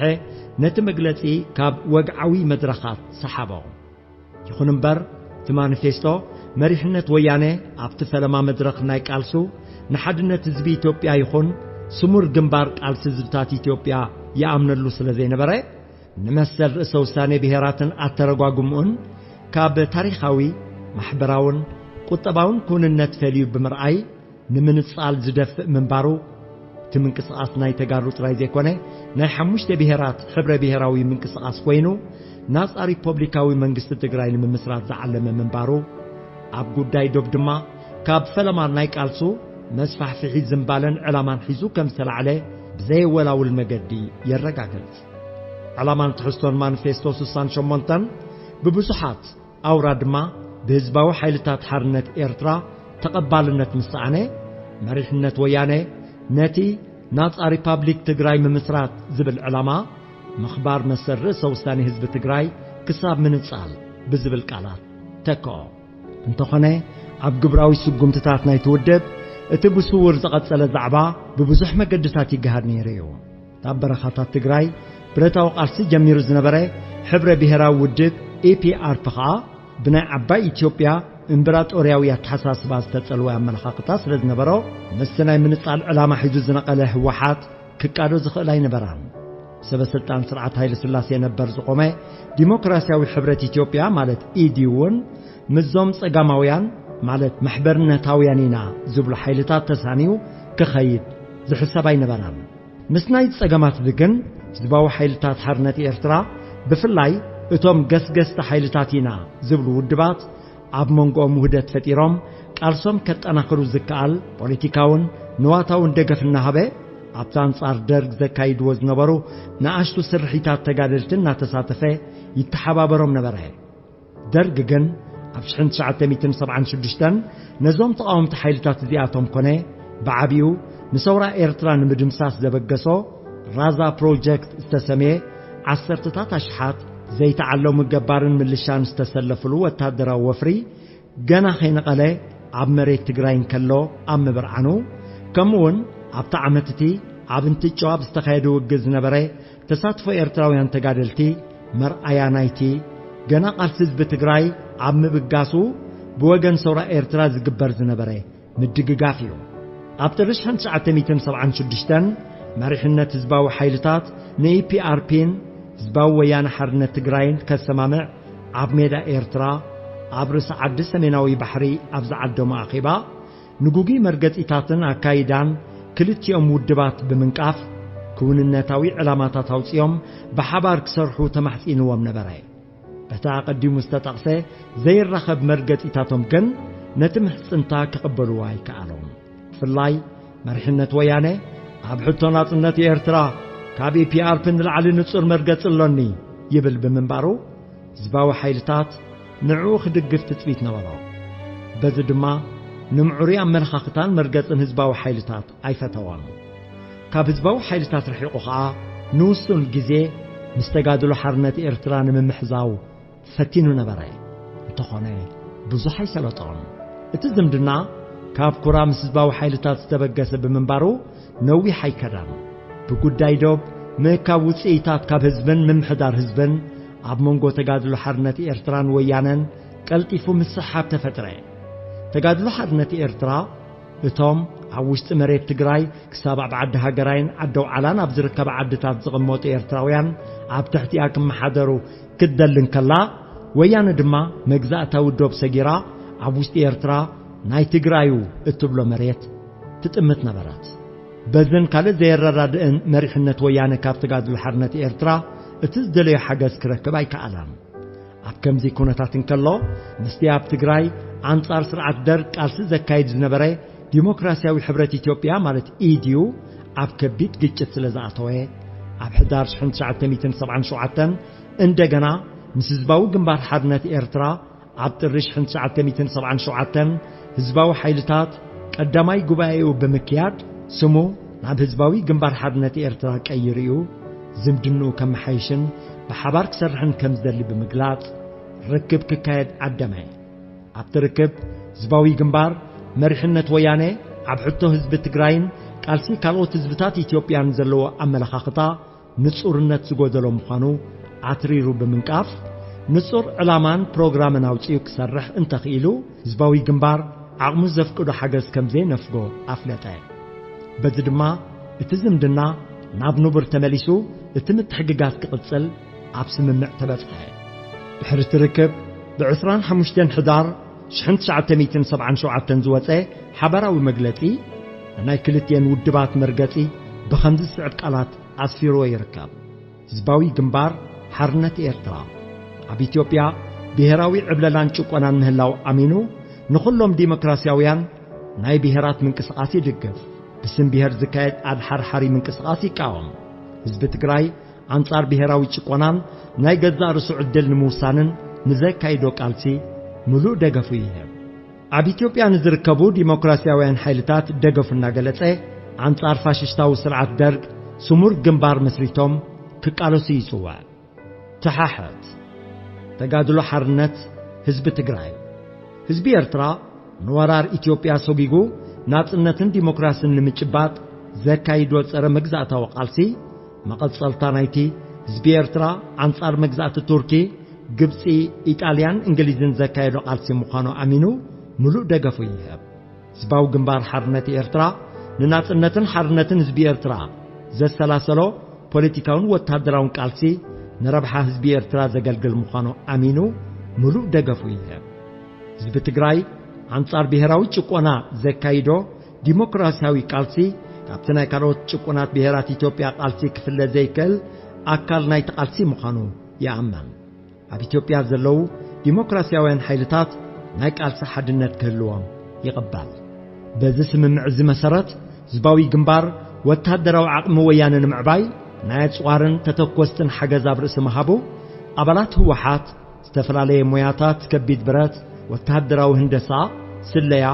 ነቲ መግለጺ ካብ ወግዓዊ መድረኻት ሰሓቦ። ይኹን እምበር፣ እቲ ማኒፌስቶ መሪሕነት ወያነ ኣብቲ ፈለማ መድረኽ ናይ ቃልሱ ንሓድነት ህዝቢ ኢትዮጵያ ይኹን ስሙር ግንባር ቃልሲ ህዝብታት ኢትዮጵያ ይኣምነሉ ስለ ዘይነበረ፣ ንመሰል ርእሰ ውሳኔ ብሄራትን ኣተረጓጉምኡን ካብ ታሪኻዊ፣ ማሕበራውን ቁጠባውን ክውንነት ፈልዩ ብምርኣይ፣ ንምንጻል ዝደፍእ ምንባሩ፣ እቲ ምንቅስቓስ ናይ ተጋሩ ጥራይ ዘይኮነ፣ ናይ ሓሙሽተ ብሄራት ሕብረ ብሄራዊ ምንቅስቓስ ኮይኑ፣ ናጻ ሪፖብሊካዊ መንግስቲ ትግራይ ንምምስራት ዝዓለመ ምንባሩ፣ ኣብ ጉዳይ ዶብ ድማ፣ ካብ ፈለማ ናይ ቃልሱ መስፋሕፍሒ ዝምባለን ዕላማን ሒዙ ከም ዝተላዕለ ብዘየወላውል መገዲ የረጋግጽ። ዕላማን ትሕዝቶን ማኒፌስቶ ስሳን ሸሞንተን ብብዙሓት ኣውራ ድማ ብህዝባዊ ሓይልታት ሓርነት ኤርትራ ተቐባልነት ምስ ሰኣነ፣ መሪሕነት ወያነ ነቲ ናጻ ሪፓብሊክ ትግራይ ምምስራት ዝብል ዕላማ፣ ምኽባር መሰል ርእሰ ውሳኔ ህዝቢ ትግራይ ክሳብ ምንጻል ብዝብል ቃላት ተክኦ። እንተኾነ፣ ኣብ ግብራዊ ስጉምትታት ናይቲ ውድብ፣ እቲ ብስውር ዝቐጸለ ዛዕባ ብብዙሕ መገድታት ይገሃድ ነይሩ እዩ። ኣብ በረኻታት ትግራይ ብረታዊ ቃልሲ ጀሚሩ ዝነበረ ሕብረ ብሄራዊ ውድብ፣ ኢፒኣርፒ፣ ኸኣ ብናይ ዓባይ ኢትዮጵያ እምበራጦርያዊ ኣተሓሳስባ ዝተጸልወ ኣመለኻኽታ ስለ ዝነበሮ፣ ምስቲ ናይ ምንጻል ዕላማ ሒዙ ዝነቐለ ህወሓት ክቃዶ ዝኽእል ኣይነበራን። ሰበ ስልጣን ስርዓት ሃይለ ስላሴ ነበር ዝቖመ ዲሞክራሲያዊ ሕብረት ኢትዮጵያ፣ ማለት ኢዲ፣ እውን ምስዞም ጸጋማውያን፣ ማለት ማሕበርነታውያን ኢና ዝብሉ ሓይልታት ተሳንዩ ክኸይድ ዝሕሰብ ኣይነበራን። ምስ ናይ ጸገማት እዚ ግን፣ ህዝባዊ ሓይልታት ሓርነት ኤርትራ፣ ብፍላይ እቶም ገስገስቲ ሓይልታት ኢና ዝብሉ ውድባት፣ ኣብ መንጎኦም ውህደት ፈጢሮም፣ ቃልሶም ከጠናኽሩ ዝከኣል ፖለቲካውን ንዋታውን ደገፍ እናሃበ፣ ኣብቲ ኣንጻር ደርግ ዘካይድዎ ዝነበሩ ንኣሽቱ ስርሒታት ተጋደልቲ እናተሳተፈ ይተሓባበሮም ነበረ። ደርግ ግን ኣብ ሽሕን ትሽዓተ ሚእትን ሰብዓን ሽዱሽተን ነዞም ተቓወምቲ ሓይልታት እዚኣቶም ኮነ፣ ብዓቢኡ ንሰውራ ኤርትራ ንምድምሳስ ዘበገሶ ራዛ ፕሮጀክት ዝተሰምየ፣ ዓሰርተታት ኣሽሓት ዘይተዓለሙ ገባርን ምልሻን ዝተሰለፍሉ ወታደራዊ ወፍሪ፣ ገና ከይነቐለ ኣብ መሬት ትግራይ እንከሎ ኣብ ምብርዓኑ፣ ከምኡውን ኣብቲ ዓመት እቲ ኣብ እንትጮ ኣብ ዝተኻየደ ውግእ ዝነበረ ተሳትፎ ኤርትራውያን ተጋደልቲ መርኣያ ናይቲ ገና ቃልሲ ህዝቢ ትግራይ ኣብ ምብጋሱ ብወገን ሰውራ ኤርትራ ዝግበር ዝነበረ ምድግጋፍ እዩ። ኣብ ጥሪ ሽሕን ትሽዓተ ሚእትን ሰብዓን ሽዱሽተን መሪሕነት ህዝባዊ ሓይልታት ንኢፒኣርፒን ህዝባዊ ወያነ ሓርነት ትግራይን ከሰማምዕ ኣብ ሜዳ ኤርትራ ኣብ ርእሲ ዓዲ ሰሜናዊ ባሕሪ ኣብ ዝዓደሞ ኣኼባ፣ ንጉጉይ መርገጺታትን ኣካይዳን ክልቲኦም ውድባት ብምንቃፍ፣ ክውንነታዊ ዕላማታት ኣውጺኦም ብሓባር ክሰርሑ ተማሕጺንዎም ነበረ። በቲ ኣቐዲሙ ዝተጠቕሰ ዘይራኸብ መርገጺታቶም ግን ነቲ ምሕጽንታ ክቕበልዎ ኣይከኣሎም። ብፍላይ መሪሕነት ወያነ ኣብ ሕቶ ናጽነት ኤርትራ ካብ ኢፒኣርፒ ንላዕሊ ንጹር መርገጺ ኣሎኒ ይብል ብምንባሩ፣ ህዝባዊ ሓይልታት ንዕኡ ክድግፍ ትጽቢት ነበሮ። በዚ ድማ ንምዕሩይ ኣመለኻኽታን መርገጽን ህዝባዊ ሓይልታት ኣይፈተዎን። ካብ ህዝባዊ ሓይልታት ርሒቑ ኸኣ ንውሱን ግዜ ምስ ተጋድሎ ሓርነት ኤርትራ ንምምሕዛው ፈቲኑ ነበረ። እንተኾነ ብዙሕ ኣይሰለጦን። እቲ ዝምድና ካብ ኩራ ምስ ህዝባዊ ሓይልታት ዝተበገሰ ብምንባሩ ነዊሕ ኣይከዳን። ብጉዳይ ዶብ ምእካብ ውጽኢታት ካብ ህዝብን ምምሕዳር ህዝብን ኣብ መንጎ ተጋድሎ ሓርነት ኤርትራን ወያነን ቀልጢፉ ምስሕሓብ ተፈጥረ። ተጋድሎ ሓርነት ኤርትራ እቶም ኣብ ውሽጢ መሬት ትግራይ ክሳብ ኣብ ዓዲ ሃገራይን ዓዲ ኣውዓላን ኣብ ዝርከባ ዓድታት ዝቕመጡ ኤርትራውያን ኣብ ትሕቲኣ ክመሓደሩ ክትደሊ እንከላ፣ ወያነ ድማ መግዛእታዊ ዶብ ሰጊራ ኣብ ውሽጢ ኤርትራ ናይ ትግራዩ እትብሎ መሬት ትጥምት ነበረት። በዝን ካልእ ዘየረዳድእን መሪሕነት ወያነ ካብ ተጋድሎ ሓርነት ኤርትራ እቲ ዝደለዮ ሓገዝ ክረክብ ኣይከኣለን። ኣብ ከምዚ ኩነታት እንከሎ፣ ምስቲ ኣብ ትግራይ ኣንጻር ስርዓት ደርግ ቃልሲ ዘካይድ ዝነበረ ዲሞክራሲያዊ ሕብረት ኢትዮጵያ ማለት ኢዲዩ ኣብ ከቢድ ግጭት ስለ ዝኣተወ፣ ኣብ ሕዳር ሽሕን ትሽዓተ ሚእትን ሰብዓን ሸውዓተን እንደገና ምስ ህዝባዊ ግንባር ሓርነት ኤርትራ ኣብ ጥሪ ሽሕን ትሽዓተ ሚእትን ሰብዓን ሸውዓተን ህዝባዊ ሓይልታት ቀዳማይ ጉባኤኡ ብምክያድ ስሙ ናብ ህዝባዊ ግንባር ሓርነት ኤርትራ ቀይሩ እዩ ዝምድንኡ ከመሓይሽን ብሓባር ክሰርሕን ከም ዝደሊ ብምግላጽ ርክብ ክካየድ ዓደመ። ኣብቲ ርክብ ህዝባዊ ግንባር መሪሕነት ወያነ ኣብ ሕቶ ህዝቢ ትግራይን ቃልሲ ካልኦት ህዝብታት ኢትዮጵያን ዘለዎ ኣመለኻኽታ ንጹርነት ዝጎደሎ ምዃኑ ኣትሪሩ ብምንቃፍ፣ ንጹር ዕላማን ፕሮግራምን ኣውጺኡ ክሰርሕ እንተኽኢሉ፣ ህዝባዊ ግንባር ዓቕሙ ዘፍቅዶ ሓገዝ ከም ዘይነፍጎ ኣፍለጠ። በዚ ድማ እቲ ዝምድና ናብ ንቡር ተመሊሱ፣ እቲ ምትሕግጋዝ ክቕጽል ኣብ ስምምዕ ተበጽሐ። ድሕሪ እቲ ርክብ፣ ብዕስራን ሓሙሽተን ሕዳር ሽሕን ትሽዓተ ሚእትን ሰብዓን ሸውዓተን ዝወጸ ሓባራዊ መግለጺ፣ ንናይ ክልቲኤን ውድባት መርገጺ ብኸምዚ ዝስዕብ ቃላት ኣስፊርዎ ይርከብ። ህዝባዊ ግንባር ሓርነት ኤርትራ ኣብ ኢትዮጵያ ብሄራዊ ዕብለላን ጭቆናን ምህላው ኣሚኑ፣ ንኹሎም ዲሞክራሲያውያን ናይ ብሄራት ምንቅስቓስ ይድግፍ። ብስም ብሄር ዝካየድ ኣድሓርሓሪ ምንቅስቓስ ይቃወም። ህዝቢ ትግራይ ኣንጻር ብሄራዊ ጭቆናን ናይ ገዛእ ርእሱ ዕድል ንምውሳንን ንዘካይዶ ቃልሲ ምሉእ ደገፉ ይህብ። ኣብ ኢትዮጵያ ንዝርከቡ ዲሞክራሲያውያን ሓይልታት ደገፉ እናገለጸ፣ ኣንጻር ፋሽስታዊ ስርዓት ደርግ ስሙር ግንባር መስሪቶም ክቃለሱ ይጽውዕ። ተሓሕት ተጋድሎ ሓርነት ህዝቢ ትግራይ። ህዝቢ ኤርትራ ንወራር ኢትዮጵያ ሰጒጉ ናጽነትን ዲሞክራስን ንምጭባጥ ዘካይዶ ጸረ መግዛእታዊ ቃልሲ፣ መቐጸልታ ናይቲ ህዝቢ ኤርትራ ኣንጻር መግዛእቲ ቱርኪ፣ ግብጺ፣ ኢጣልያን እንግሊዝን ዘካየዶ ቃልሲ ምዃኑ ኣሚኑ ምሉእ ደገፉ ይህብ። ህዝባዊ ግንባር ሓርነት ኤርትራ ንናጽነትን ሓርነትን ህዝቢ ኤርትራ ዘሰላሰሎ ፖለቲካውን ወታደራውን ቃልሲ ንረብሓ ህዝቢ ኤርትራ ዘገልግል ምዃኑ ኣሚኑ ምሉእ ደገፉ ይህብ። ህዝቢ ትግራይ ኣንጻር ብሄራዊ ጭቆና ዘካይዶ ዲሞክራሲያዊ ቃልሲ ካብቲ ናይ ካልኦት ጭቁናት ብሄራት ኢትዮጵያ ቃልሲ ክፍለ ዘይክእል ኣካል ናይቲ ቃልሲ ምዃኑ ይኣምን። ኣብ ኢትዮጵያ ዘለዉ ዲሞክራሲያውያን ሓይልታት ናይ ቃልሲ ሓድነት ክህልዎም ይቕበል። በዚ ስምምዕ እዚ መሰረት፣ ህዝባዊ ግንባር ወታደራዊ ዓቕሚ ወያነ ንምዕባይ ናይ ኣጽዋርን ተተኮስትን ሓገዝ ኣብ ርእሲ ምሃቡ፣ ኣባላት ህወሓት ዝተፈላለየ ሞያታት ከቢድ ብረት፣ ወተሃደራዊ ህንደሳ፣ ስለያ፣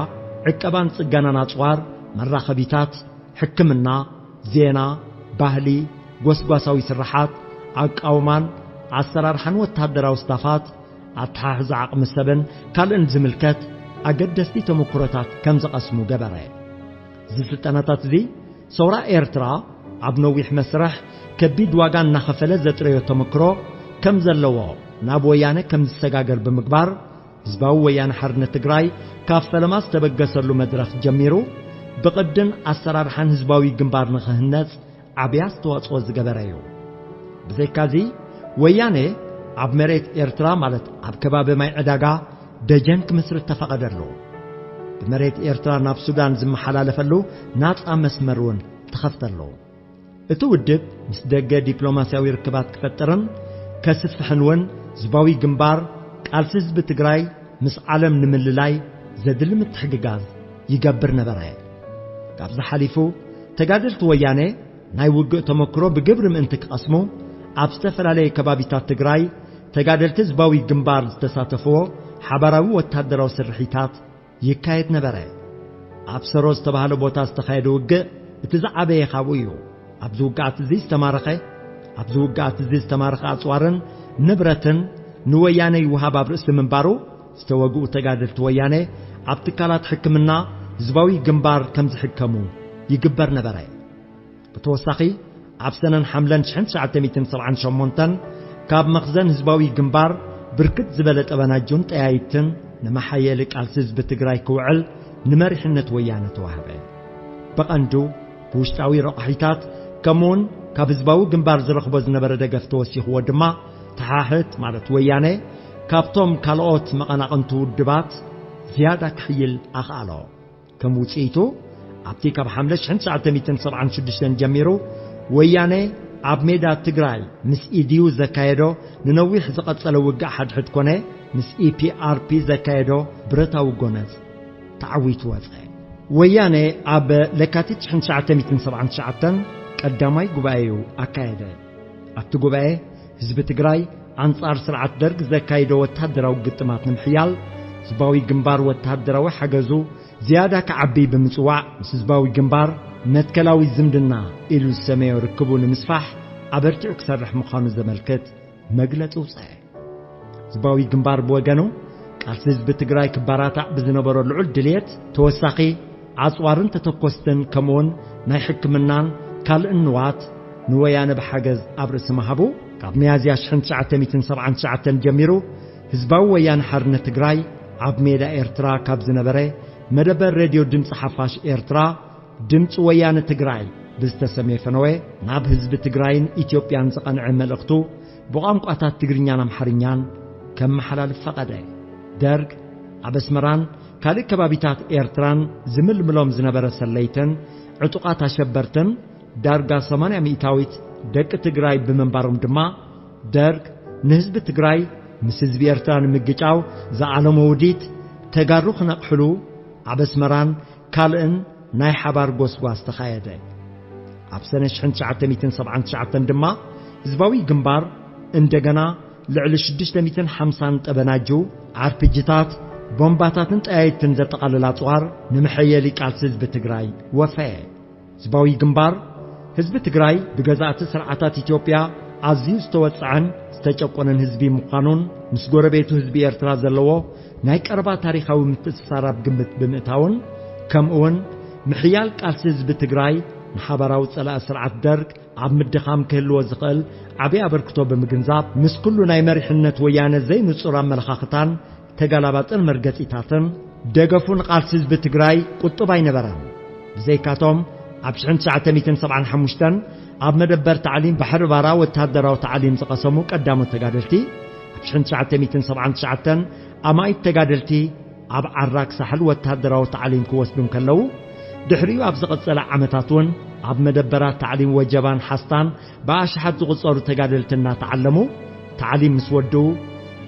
ዕቀባን ጽገናን ኣጽዋር፣ መራኸቢታት፣ ሕክምና፣ ዜና፣ ባህሊ፣ ጎስጓሳዊ ስርሓት፣ ኣቃውማን ኣሰራርሓን ወተሃደራዊ ስታፋት፣ ኣተሓሕዛ ዓቕሚ ሰብን ካልእን ዝምልከት ኣገደስቲ ተመክሮታት ከም ዝቐስሙ ገበረ። እዚ ስልጠናታት እዚ ሰውራ ኤርትራ ኣብ ነዊሕ መስርሕ ከቢድ ዋጋ እናኸፈለ ዘጥረዮ ተመክሮ ከም ዘለዎ ናብ ወያነ ከም ዝሰጋገር ብምግባር፣ ህዝባዊ ወያነ ሓርነት ትግራይ ካብ ፈለማ ዝተበገሰሉ መድረኽ ጀሚሩ ብቕድን ኣሰራርሓን ህዝባዊ ግንባር ንኽህነጽ ዓብይ ኣስተዋጽኦ ዝገበረ እዩ። ብዘይካዚ ወያነ ኣብ መሬት ኤርትራ ማለት ኣብ ከባቢ ማይ ዕዳጋ ደጀን ክምስርት ተፈቐደሉ። ብመሬት ኤርትራ ናብ ሱዳን ዝመሓላለፈሉ ናጻ መስመር እውን ተኸፍተሉ። እቲ ውድብ ምስ ደገ ዲፕሎማስያዊ ርክባት ክፈጥርን ከስፍሕን እውን ህዝባዊ ግንባር ቃልሲ ህዝቢ ትግራይ ምስ ዓለም ንምልላይ ዘድሊ ምትሕግጋዝ ይገብር ነበረ። ካብዚ ሓሊፉ፣ ተጋደልቲ ወያነ ናይ ውግእ ተመክሮ ብግብሪ ምእንቲ ክቐስሙ፣ ኣብ ዝተፈላለየ ከባቢታት ትግራይ ተጋደልቲ ህዝባዊ ግንባር ዝተሳተፍዎ ሓባራዊ ወታደራዊ ስርሒታት ይካየድ ነበረ። ኣብ ሰሮ ዝተባህለ ቦታ ዝተኻየደ ውግእ እቲ ዝዓበየ ካብኡ እዩ። ኣብዚ ውግኣት እዚ ዝተማረኸ ኣብዚ ውግኣት እዚ ዝተማረኸ ኣጽዋርን ንብረትን ንወያነ ይወሃብ ኣብ ርእሲ ምንባሩ፣ ዝተወግኡ ተጋደልቲ ወያነ ኣብ ትካላት ሕክምና ህዝባዊ ግንባር ከም ዝሕከሙ ይግበር ነበረ። ብተወሳኺ፣ ኣብ ሰነን ሓምለን ሽሕን ትሽዓተ ሚእትን ሰብዓን ሸሞንተን ካብ መኽዘን ህዝባዊ ግንባር ብርክት ዝበለ ጠበናጁን ጠያይትን ንመሓየሊ ቃልሲ ህዝቢ ትግራይ ክውዕል ንመሪሕነት ወያነ ተዋህበ። ብቐንዱ ብውሽጣዊ ረቋሒታት፣ ከምኡውን ካብ ህዝባዊ ግንባር ዝረኽቦ ዝነበረ ደገፍ ተወሲኽዎ ድማ፣ ተሓህት ማለት ወያነ ካብቶም ካልኦት መቐናቕንቱ ውድባት ዝያዳ ክሕይል ኣኽኣሎ። ከም ውጽኢቱ፣ ኣብቲ ካብ ሓምለ ሽሕን ትሽዓተ ሚእትን ሰብዓን ሽዱሽተን ጀሚሩ ወያነ ኣብ ሜዳ ትግራይ ምስ ኢዲዩ ዘካየዶ ንነዊሕ ዝቐጸለ ውግእ ሓድሕድ ኮነ፣ ምስ ኢፒኣርፒ ዘካየዶ ብረታዊ ጎነጽ ተዓዊቱ ወጸ። ወያነ ኣብ ለካቲት ሽሕን ትሽዓተ ሚእትን ሰብዓን ትሽዓተን ቀዳማይ ጉባኤኡ ኣካየደ። ኣብቲ ጉባኤ፣ ህዝቢ ትግራይ ኣንጻር ስርዓት ደርግ ዘካይዶ ወታደራዊ ግጥማት ንምሕያል፣ ህዝባዊ ግንባር ወታደራዊ ሓገዙ ዝያዳ ክዓቢ ብምጽዋዕ፣ ምስ ህዝባዊ ግንባር መትከላዊ ዝምድና ኢሉ ዝሰመዮ ርክቡ ንምስፋሕ ኣበርቲዑ ክሰርሕ ምዃኑ ዘመልክት መግለጺ ውጸ። ህዝባዊ ግንባር ብወገኑ፣ ቃልሲ ህዝቢ ትግራይ ክባራታዕ ብዝነበሮ ልዑል ድልየት፣ ተወሳኺ ኣጽዋርን ተተኮስትን ከምኡውን ናይ ሕክምናን ካልእን ንዋት ንወያነ ብሓገዝ ኣብ ርእሲ ምሃቡ፣ ካብ ሚያዝያ ሽሕን ትሽዓተ ሚእትን ሰብዓን ትሽዓተን ጀሚሩ ህዝባዊ ወያነ ሓርነት ትግራይ ኣብ ሜዳ ኤርትራ ካብ ዝነበረ መደበር ሬድዮ ድምፂ ሓፋሽ ኤርትራ ድምፂ ወያነ ትግራይ ብዝተሰምየ ፈነወ ናብ ህዝቢ ትግራይን ኢትዮጵያን ዝቐንዐ መልእኽቱ ብቋንቋታት ትግርኛን ኣምሓርኛን ከመሓላልፍ ፈቐደ። ደርግ ኣብ ኣስመራን ካልእ ከባቢታት ኤርትራን ዝምልምሎም ዝነበረ ሰለይትን ዕጡቓት ኣሸበርትን ዳርጋ ሰማንያ ሚእታዊት ደቂ ትግራይ ብምንባሮም ድማ፣ ደርግ ንህዝቢ ትግራይ ምስ ህዝቢ ኤርትራ ንምግጫው ዝኣለሞ ውዲት ተጋሩ ክነቕሕሉ ኣብ ኣስመራን ካልእን ናይ ሓባር ጎስጓስ ተኻየደ። ኣብ ሰነ ሽሕን ትሽዓተ ሚእትን ሰብዓን ትሽዓተን ድማ ህዝባዊ ግንባር እንደገና ልዕሊ ሽዱሽተ ሚእትን ሓምሳን ጠበናጁ፣ ኣርፒጂታት፣ ቦምባታትን ጠያይትን ዘጠቓለለ ኣጽዋር ንመሐየሊ ቃልሲ ህዝቢ ትግራይ ወፈየ። ህዝባዊ ግንባር ህዝቢ ትግራይ ብገዛእቲ ስርዓታት ኢትዮጵያ ኣዝዩ ዝተወጽዐን ዝተጨቆነን ህዝቢ ምዃኑን ምስ ጎረቤቱ ህዝቢ ኤርትራ ዘለዎ ናይ ቀረባ ታሪኻዊ ምትእስሳር ኣብ ግምት ብምእታውን፣ ከምኡውን ምሕያል ቃልሲ ህዝቢ ትግራይ ንሓባራዊ ጸላኢ ስርዓት ደርግ ኣብ ምድኻም ክህልዎ ዝኽእል ዓቢ ኣበርክቶ ብምግንዛብ፣ ምስ ኩሉ ናይ መሪሕነት ወያነ ዘይንጹር ኣመለኻኽታን ተጋላባጥን መርገጺታትን ደገፉ ንቃልሲ ህዝቢ ትግራይ ቁጡብ ኣይነበረን። ብዘይካቶም፣ ኣብ ሽሕን ትሽዓተ ሚእትን ሰብዓን ሓሙሽተን ኣብ መደበር ታዕሊም ባሕሪ ባራ ወታደራዊ ታዕሊም ዝቐሰሙ ቀዳሞት ተጋደልቲ፣ ኣብ ሽሕን ትሽዓተ ሚእትን ሰብዓን ትሽዓተን ኣማኢት ተጋደልቲ ኣብ ዓራግ ሳሕል ወታደራዊ ታዕሊም ክወስዱ እንከለዉ፣ ድሕሪኡ ኣብ ዝቐጸለ ዓመታት እውን ኣብ መደበራት ታዕሊም ወጀባን ሓስታን ብኣሽሓት ዝቑጸሩ ተጋደልቲ እናተዓለሙ ታዕሊም ምስ ወድኡ፣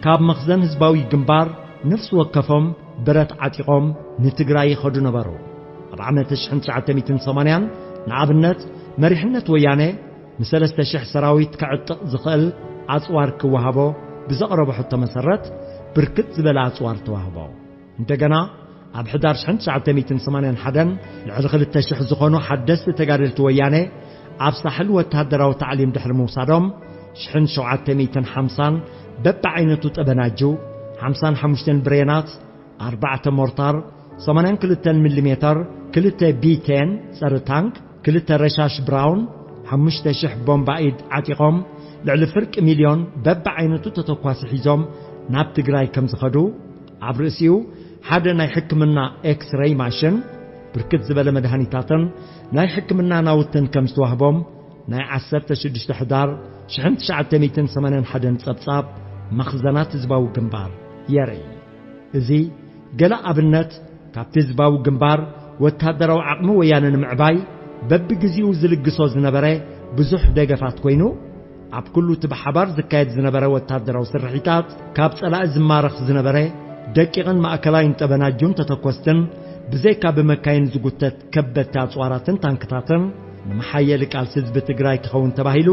ካብ መኽዘን ህዝባዊ ግንባር ነፍሲ ወከፎም ብረት ዓጢቖም ንትግራይ ይኸዱ ነበሩ። ኣብ ዓመት ሽሕን ትሽዓተ ሚእትን ሰማንያን ንኣብነት መሪሕነት ወያነ ንሰለስተ ሽሕ ሰራዊት ከዕጥቕ ዝኽእል ኣጽዋር ክወሃቦ ብዘቕረቦ ሕቶ መሰረት ብርክት ዝበለ ኣጽዋር ተዋህቦ። እንደገና ኣብ ሕዳር ሽሕን ትሽዓተ ሚእትን ሰማንያን ሓደን ልዕሊ ክልተ ሽሕ ዝኾኑ ሓደስቲ ተጋደልቲ ወያነ ኣብ ሳሕል ወታደራዊ ታዕሊም ድሕሪ ምውሳዶም፣ ሽሕን ሸውዓተ ሚእትን ሓምሳን በብዓይነቱ ጠበናጁ፣ ሓምሳን ሓሙሽተን ብሬናት፣ ኣርባዕተ ሞርታር፣ ሰማንያን ክልተን ሚሊሜተር፣ ክልተ ቢ ቴን ጸረ ታንክ፣ ክልተ ረሻሽ ብራውን፣ ሓሙሽተ ሽሕ ቦምባ ኢድ ዓጢቖም ልዕሊ ፍርቂ ሚልዮን በብዓይነቱ ተተኳሲ ሒዞም ናብ ትግራይ ከም ዝኸዱ፣ ኣብ ርእሲኡ ሓደ ናይ ሕክምና ኤክስሬይ ማሽን፣ ብርክት ዝበለ መድሃኒታትን ናይ ሕክምና ናውትን ከም ዝተዋህቦም ናይ ዓሰርተ ሽዱሽተ ሕዳር ሽሕን ትሽዓተ ሚእትን ሰማንያን ሓደን ጸብጻብ መኽዘናት ህዝባዊ ግንባር የርኢ። እዚ ገለ ኣብነት ካብቲ ህዝባዊ ግንባር ወታደራዊ ዓቕሚ ወያነ ንምዕባይ በብግዜኡ ዝልግሶ ዝነበረ ብዙሕ ደገፋት ኮይኑ፣ ኣብ ኩሉ እቲ ብሓባር ዝካየድ ዝነበረ ወታደራዊ ስርሒታት፣ ካብ ጸላኢ ዝማረኽ ዝነበረ ደቂቕን ማእከላይን ጠበናጁን ተተኮስትን ብዘይካ ብመካይን ዝጉተት ከበድቲ ኣጽዋራትን ታንክታትን፣ ንመሓየሊ ቃልሲ ህዝቢ ትግራይ ክኸውን ተባሂሉ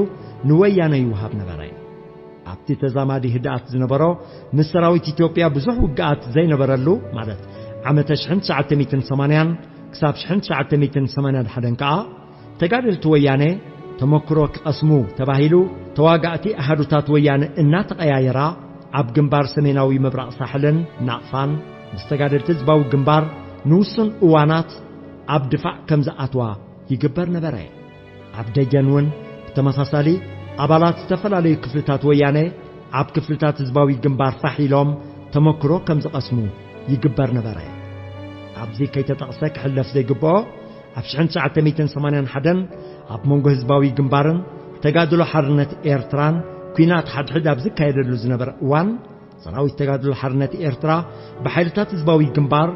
ንወያነ ይውሃብ ነበረ። ኣብቲ ተዛማዲ ህድኣት ዝነበሮ፣ ምስ ሰራዊት ኢትዮጵያ ብዙሕ ውግኣት ዘይነበረሉ፣ ማለት ዓመተ ሽሕን ትሽዓተ ሚእትን ሰማንያን ክሳብ ሽሕን ትሽዓተ ሚእትን ሰማንያን ሓደን ከኣ፣ ተጋደልቲ ወያነ ተመክሮ ክቐስሙ ተባሂሉ፣ ተዋጋእቲ ኣሃዱታት ወያነ እናተቐያየራ፣ ኣብ ግንባር ሰሜናዊ ምብራቕ ሳሕልን ናቕፋን ምስ ተጋደልቲ ህዝባዊ ግንባር ንውሱን እዋናት ኣብ ድፋዕ ከም ዝኣትዋ ይግበር ነበረ። ኣብ ደጀን እውን ብተመሳሳሊ፣ ኣባላት ዝተፈላለዩ ክፍልታት ወያነ ኣብ ክፍልታት ህዝባዊ ግንባር ፋሕ ኢሎም ተመክሮ ከም ዝቐስሙ ይግበር ነበረ። ኣብዚ ከይተጠቕሰ ክሕለፍ ዘይግብኦ፣ ኣብ ሽሕን ትሽዓተ ሚእትን ሰማንያን ሓደን ኣብ መንጎ ህዝባዊ ግንባርን ተጋድሎ ሓርነት ኤርትራን ኲናት ሓድሕድ ኣብ ዝካየደሉ ዝነበረ እዋን፣ ሰራዊት ተጋድሎ ሓርነት ኤርትራ ብሓይልታት ህዝባዊ ግንባር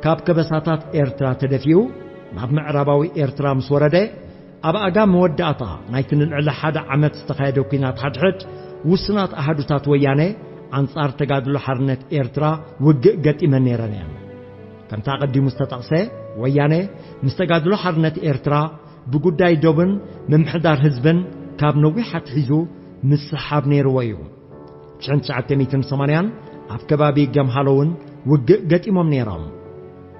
ካብ ከበሳታት ኤርትራ ተደፊኡ ናብ ምዕራባዊ ኤርትራ ምስ ወረደ፣ ኣብ ኣጋ መወዳእታ ናይቲ ንልዕሊ ሓደ ዓመት ዝተኻየደ ኲናት ሓድሕድ፣ ውሱናት ኣሃዱታት ወያነ ኣንጻር ተጋድሎ ሓርነት ኤርትራ ውግእ ገጢመን ነይረን እየን። ከምቲ ኣቐዲሙ ዝተጠቕሰ፣ ወያነ ምስ ተጋድሎ ሓርነት ኤርትራ ብጉዳይ ዶብን ምምሕዳር ህዝብን ካብ ነዊሕ ኣትሒዙ ምስሓብ ነይርዎ እዩ። ሽሕን ትሽዓተ ሚእትን ሰማንያን ኣብ ከባቢ ገምሃሎ እውን ውግእ ገጢሞም ነይሮም።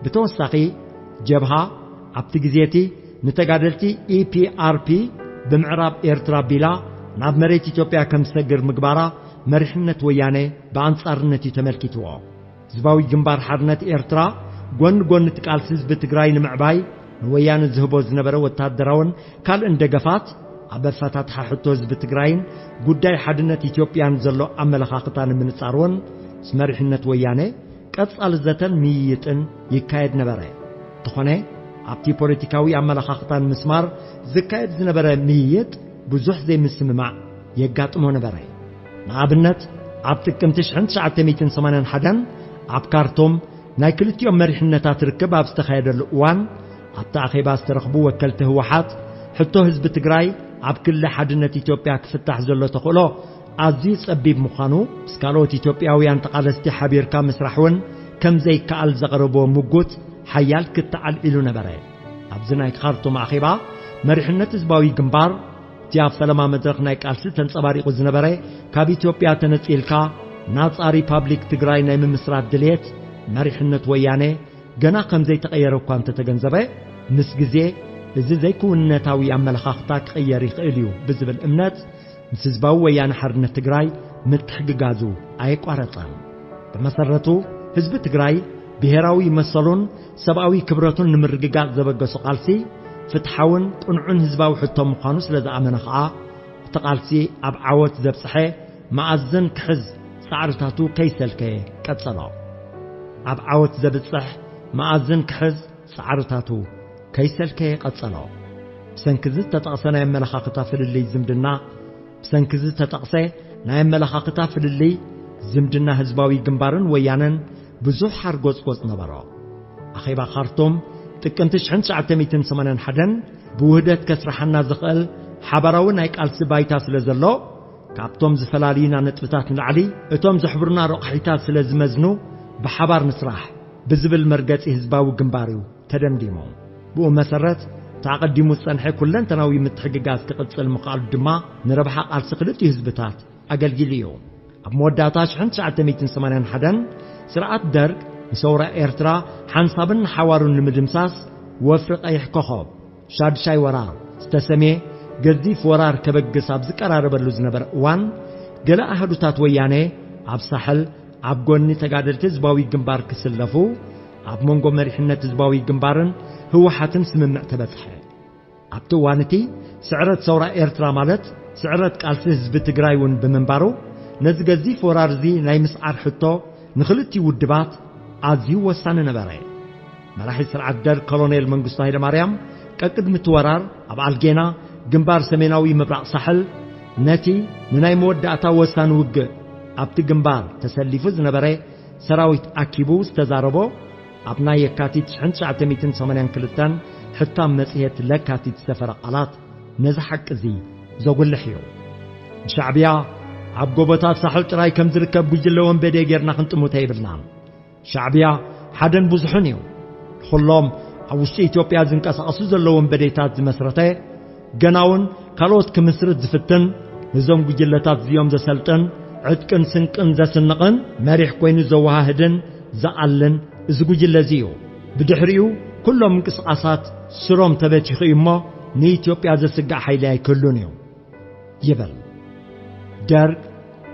ብተወሳኺ፣ ጀብሃ ኣብቲ ግዜ እቲ ንተጋደልቲ ኢ ፒ ኣር ፒ ብምዕራብ ኤርትራ ኣቢላ ናብ መሬት ኢትዮጵያ ከም ዝሰግር ምግባራ መሪሕነት ወያነ ብኣንጻርነት እዩ ተመልኪትዎ። ህዝባዊ ግንባር ሓርነት ኤርትራ ጎኒ ጎኒ እቲ ቃልሲ ህዝቢ ትግራይ ንምዕባይ ንወያነ ዝህቦ ዝነበረ ወታደራውን ካልእን ደገፋት፣ ኣብ ኣፈታትሓ ሕቶ ህዝቢ ትግራይን ጉዳይ ሓድነት ኢትዮጵያን ዘሎ ኣመለኻኽታ ንምንጻር እውን ምስ መሪሕነት ወያነ ቀጻሊ ዘተን ምይይጥን ይካየድ ነበረ። እንተኾነ፣ ኣብቲ ፖለቲካዊ ኣመለኻኽታን ምስማር ዝካየድ ዝነበረ ምይይጥ ብዙሕ ዘይምስምማዕ የጋጥሞ ነበረ። ንኣብነት፣ ኣብ ጥቅምቲ ሽሕን ትሽዓተ ሚእትን ሰማንያን ሓደን ኣብ ካርቱም ናይ ክልቲኦም መሪሕነታት ርክብ ኣብ ዝተኻየደሉ እዋን፣ ኣብቲ ኣኼባ ዝተረኽቡ ወከልቲ ህወሓት፣ ሕቶ ህዝቢ ትግራይ ኣብ ክሊ ሓድነት ኢትዮጵያ ክፍታሕ ዘሎ ተኽእሎ ኣዝዩ ጸቢብ ምዃኑ፣ ምስ ካልኦት ኢትዮጵያውያን ተቓለስቲ ሓቢርካ ምስራሕ እውን ከም ዘይከኣል ዘቕረብዎ ምጉት ሓያል ክትዓል ኢሉ ነበረ። ኣብዚ ናይ ካርቱም ኣኼባ፣ መሪሕነት ህዝባዊ ግንባር፣ እቲ ኣብ ፈለማ መድረኽ ናይ ቃልሲ ተንጸባሪቑ ዝነበረ፣ ካብ ኢትዮጵያ ተነጺልካ ናጻ ሪፓብሊክ ትግራይ ናይ ምምስራት ድልየት መሪሕነት ወያነ ገና ከም ዘይተቐየረ እኳ እንተተገንዘበ፣ ምስ ግዜ እዚ ዘይክውንነታዊ ኣመለኻኽታ ክቕየር ይኽእል እዩ ብዝብል እምነት፣ ምስ ህዝባዊ ወያነ ሓርነት ትግራይ ምትሕግጋዙ ኣየቋረጸን። ብመሰረቱ፣ ህዝቢ ትግራይ ብሄራዊ መሰሉን ሰብኣዊ ክብረቱን ንምርግጋጽ ዘበገሶ ቃልሲ፣ ፍትሓውን ቅኑዕን ህዝባዊ ሕቶ ምዃኑ ስለ ዝኣመነ ኸኣ፣ እቲ ቃልሲ ኣብ ዓወት ዘብጽሐ መኣዝን ክሕዝ ጻዕርታቱ ከይሰልከየ ቀጸሎ። ኣብ ዓወት ዘብጽሕ መኣዝን ክሕዝ ጻዕርታቱ ከይሰልከየ ቀጸሎ። ብሰንኪ እዚ ዝተጠቕሰ ናይ ኣመለኻኽታ ፍልልይ ዝምድና፣ ብሰንኪ እዚ ዝተጠቕሰ ናይ ኣመለኻኽታ ፍልልይ ዝምድና ህዝባዊ ግንባርን ወያነን ብዙሕ ሓርጎጽጎጽ ነበሮ። ኣኼባ ካርቱም ጥቅምቲ ሽሕን ትሽዓተ ሚእትን ሰማንያን ሓደን ብውህደት ከስርሓና ዝኽእል ሓባራዊ ናይ ቃልሲ ባይታ ስለ ዘሎ፣ ካብቶም ዝፈላልዩና ነጥብታት ንላዕሊ፣ እቶም ዘሕብሩና ረቑሒታት ስለ ዝመዝኑ፣ ብሓባር ንስራሕ ብዝብል መርገጺ ህዝባዊ ግንባር እዩ ተደምዲሙ። ብኡ መሰረት፣ እቲ ኣቐዲሙ ዝጸንሐ ኩለንተናዊ ምትሕግጋዝ ክቕጽል ምኽኣሉ ድማ ንረብሓ ቃልሲ ክልቲኡ ህዝብታት ኣገልጊሉ እዩ። ኣብ መወዳእታ ሽሕን ትሽዓተ ሚእትን ሰማንያን ሓደን ስርዓት ደርግ ንሰውራ ኤርትራ ሓንሳብን ንሓዋሩን ንምድምሳስ ወፍሪ ቀይሕ ኮኸብ ሻድሻይ ወራር ዝተሰምየ ገዚፍ ወራር ከበግስ ኣብ ዝቀራረበሉ ዝነበረ እዋን፣ ገለ ኣሃዱታት ወያነ ኣብ ሳሕል ኣብ ጎኒ ተጋደልቲ ህዝባዊ ግንባር ክስለፉ ኣብ መንጎ መሪሕነት ህዝባዊ ግንባርን ህወሓትን ስምምዕ ተበጽሐ። ኣብቲ እዋን እቲ፣ ስዕረት ሰውራ ኤርትራ ማለት ስዕረት ቃልሲ ህዝቢ ትግራይ እውን ብምንባሩ፣ ነዚ ገዚፍ ወራር እዚ ናይ ምስዓር ሕቶ ንኽልቲኡ ውድባት ኣዝዩ ወሳኒ ነበረ። መራሒ ስርዓት ደርግ ኮሎኔል መንግስቱ ሃይለማርያም፣ ቀቅድሚ እቲ ወራር ኣብ ኣልጌና፣ ግንባር ሰሜናዊ ምብራቕ ሳሕል፣ ነቲ ንናይ መወዳእታ ወሳኒ ውግእ ኣብቲ ግንባር ተሰሊፉ ዝነበረ ሰራዊት ኣኪቡ ዝተዛረቦ፣ ኣብ ናይ የካቲት ሽሕን ትሽዓተ ሚእትን ሰማንያን ክልተን ሕታም መጽሔት ለካቲት ዝሰፈረ ቃላት ነዚ ሓቂ እዚ ዘጉልሕ እዩ። ንሻዕብያ ኣብ ጎቦታት ሳሕል ጥራይ ከም ዝርከብ ጉጅለ ወንበዴ ጌርና ክንጥምቶ የብልናን። ሻዕብያ ሓደን ብዙሕን እዩ። ኩሎም ኣብ ውሽጢ ኢትዮጵያ ዝንቀሳቐሱ ዘለዉ ወንበዴታት ዝመስረተ፣ ገና እውን ካልኦት ክምስርት ዝፍትን፣ ነዞም ጉጅለታት እዚኦም ዘሰልጥን፣ ዕጥቅን ስንቅን ዘስንቕን፣ መሪሕ ኮይኑ ዘወሃህድን ዝኣልን እዚ ጉጅለ እዚ እዩ። ብድሕሪኡ ኩሎም ምንቅስቓሳት ስሮም ተበቲኹ እዩ እሞ፣ ንኢትዮጵያ ዘስግእ ሓይሊ ኣይክህሉን እዩ ይብል። ደርግ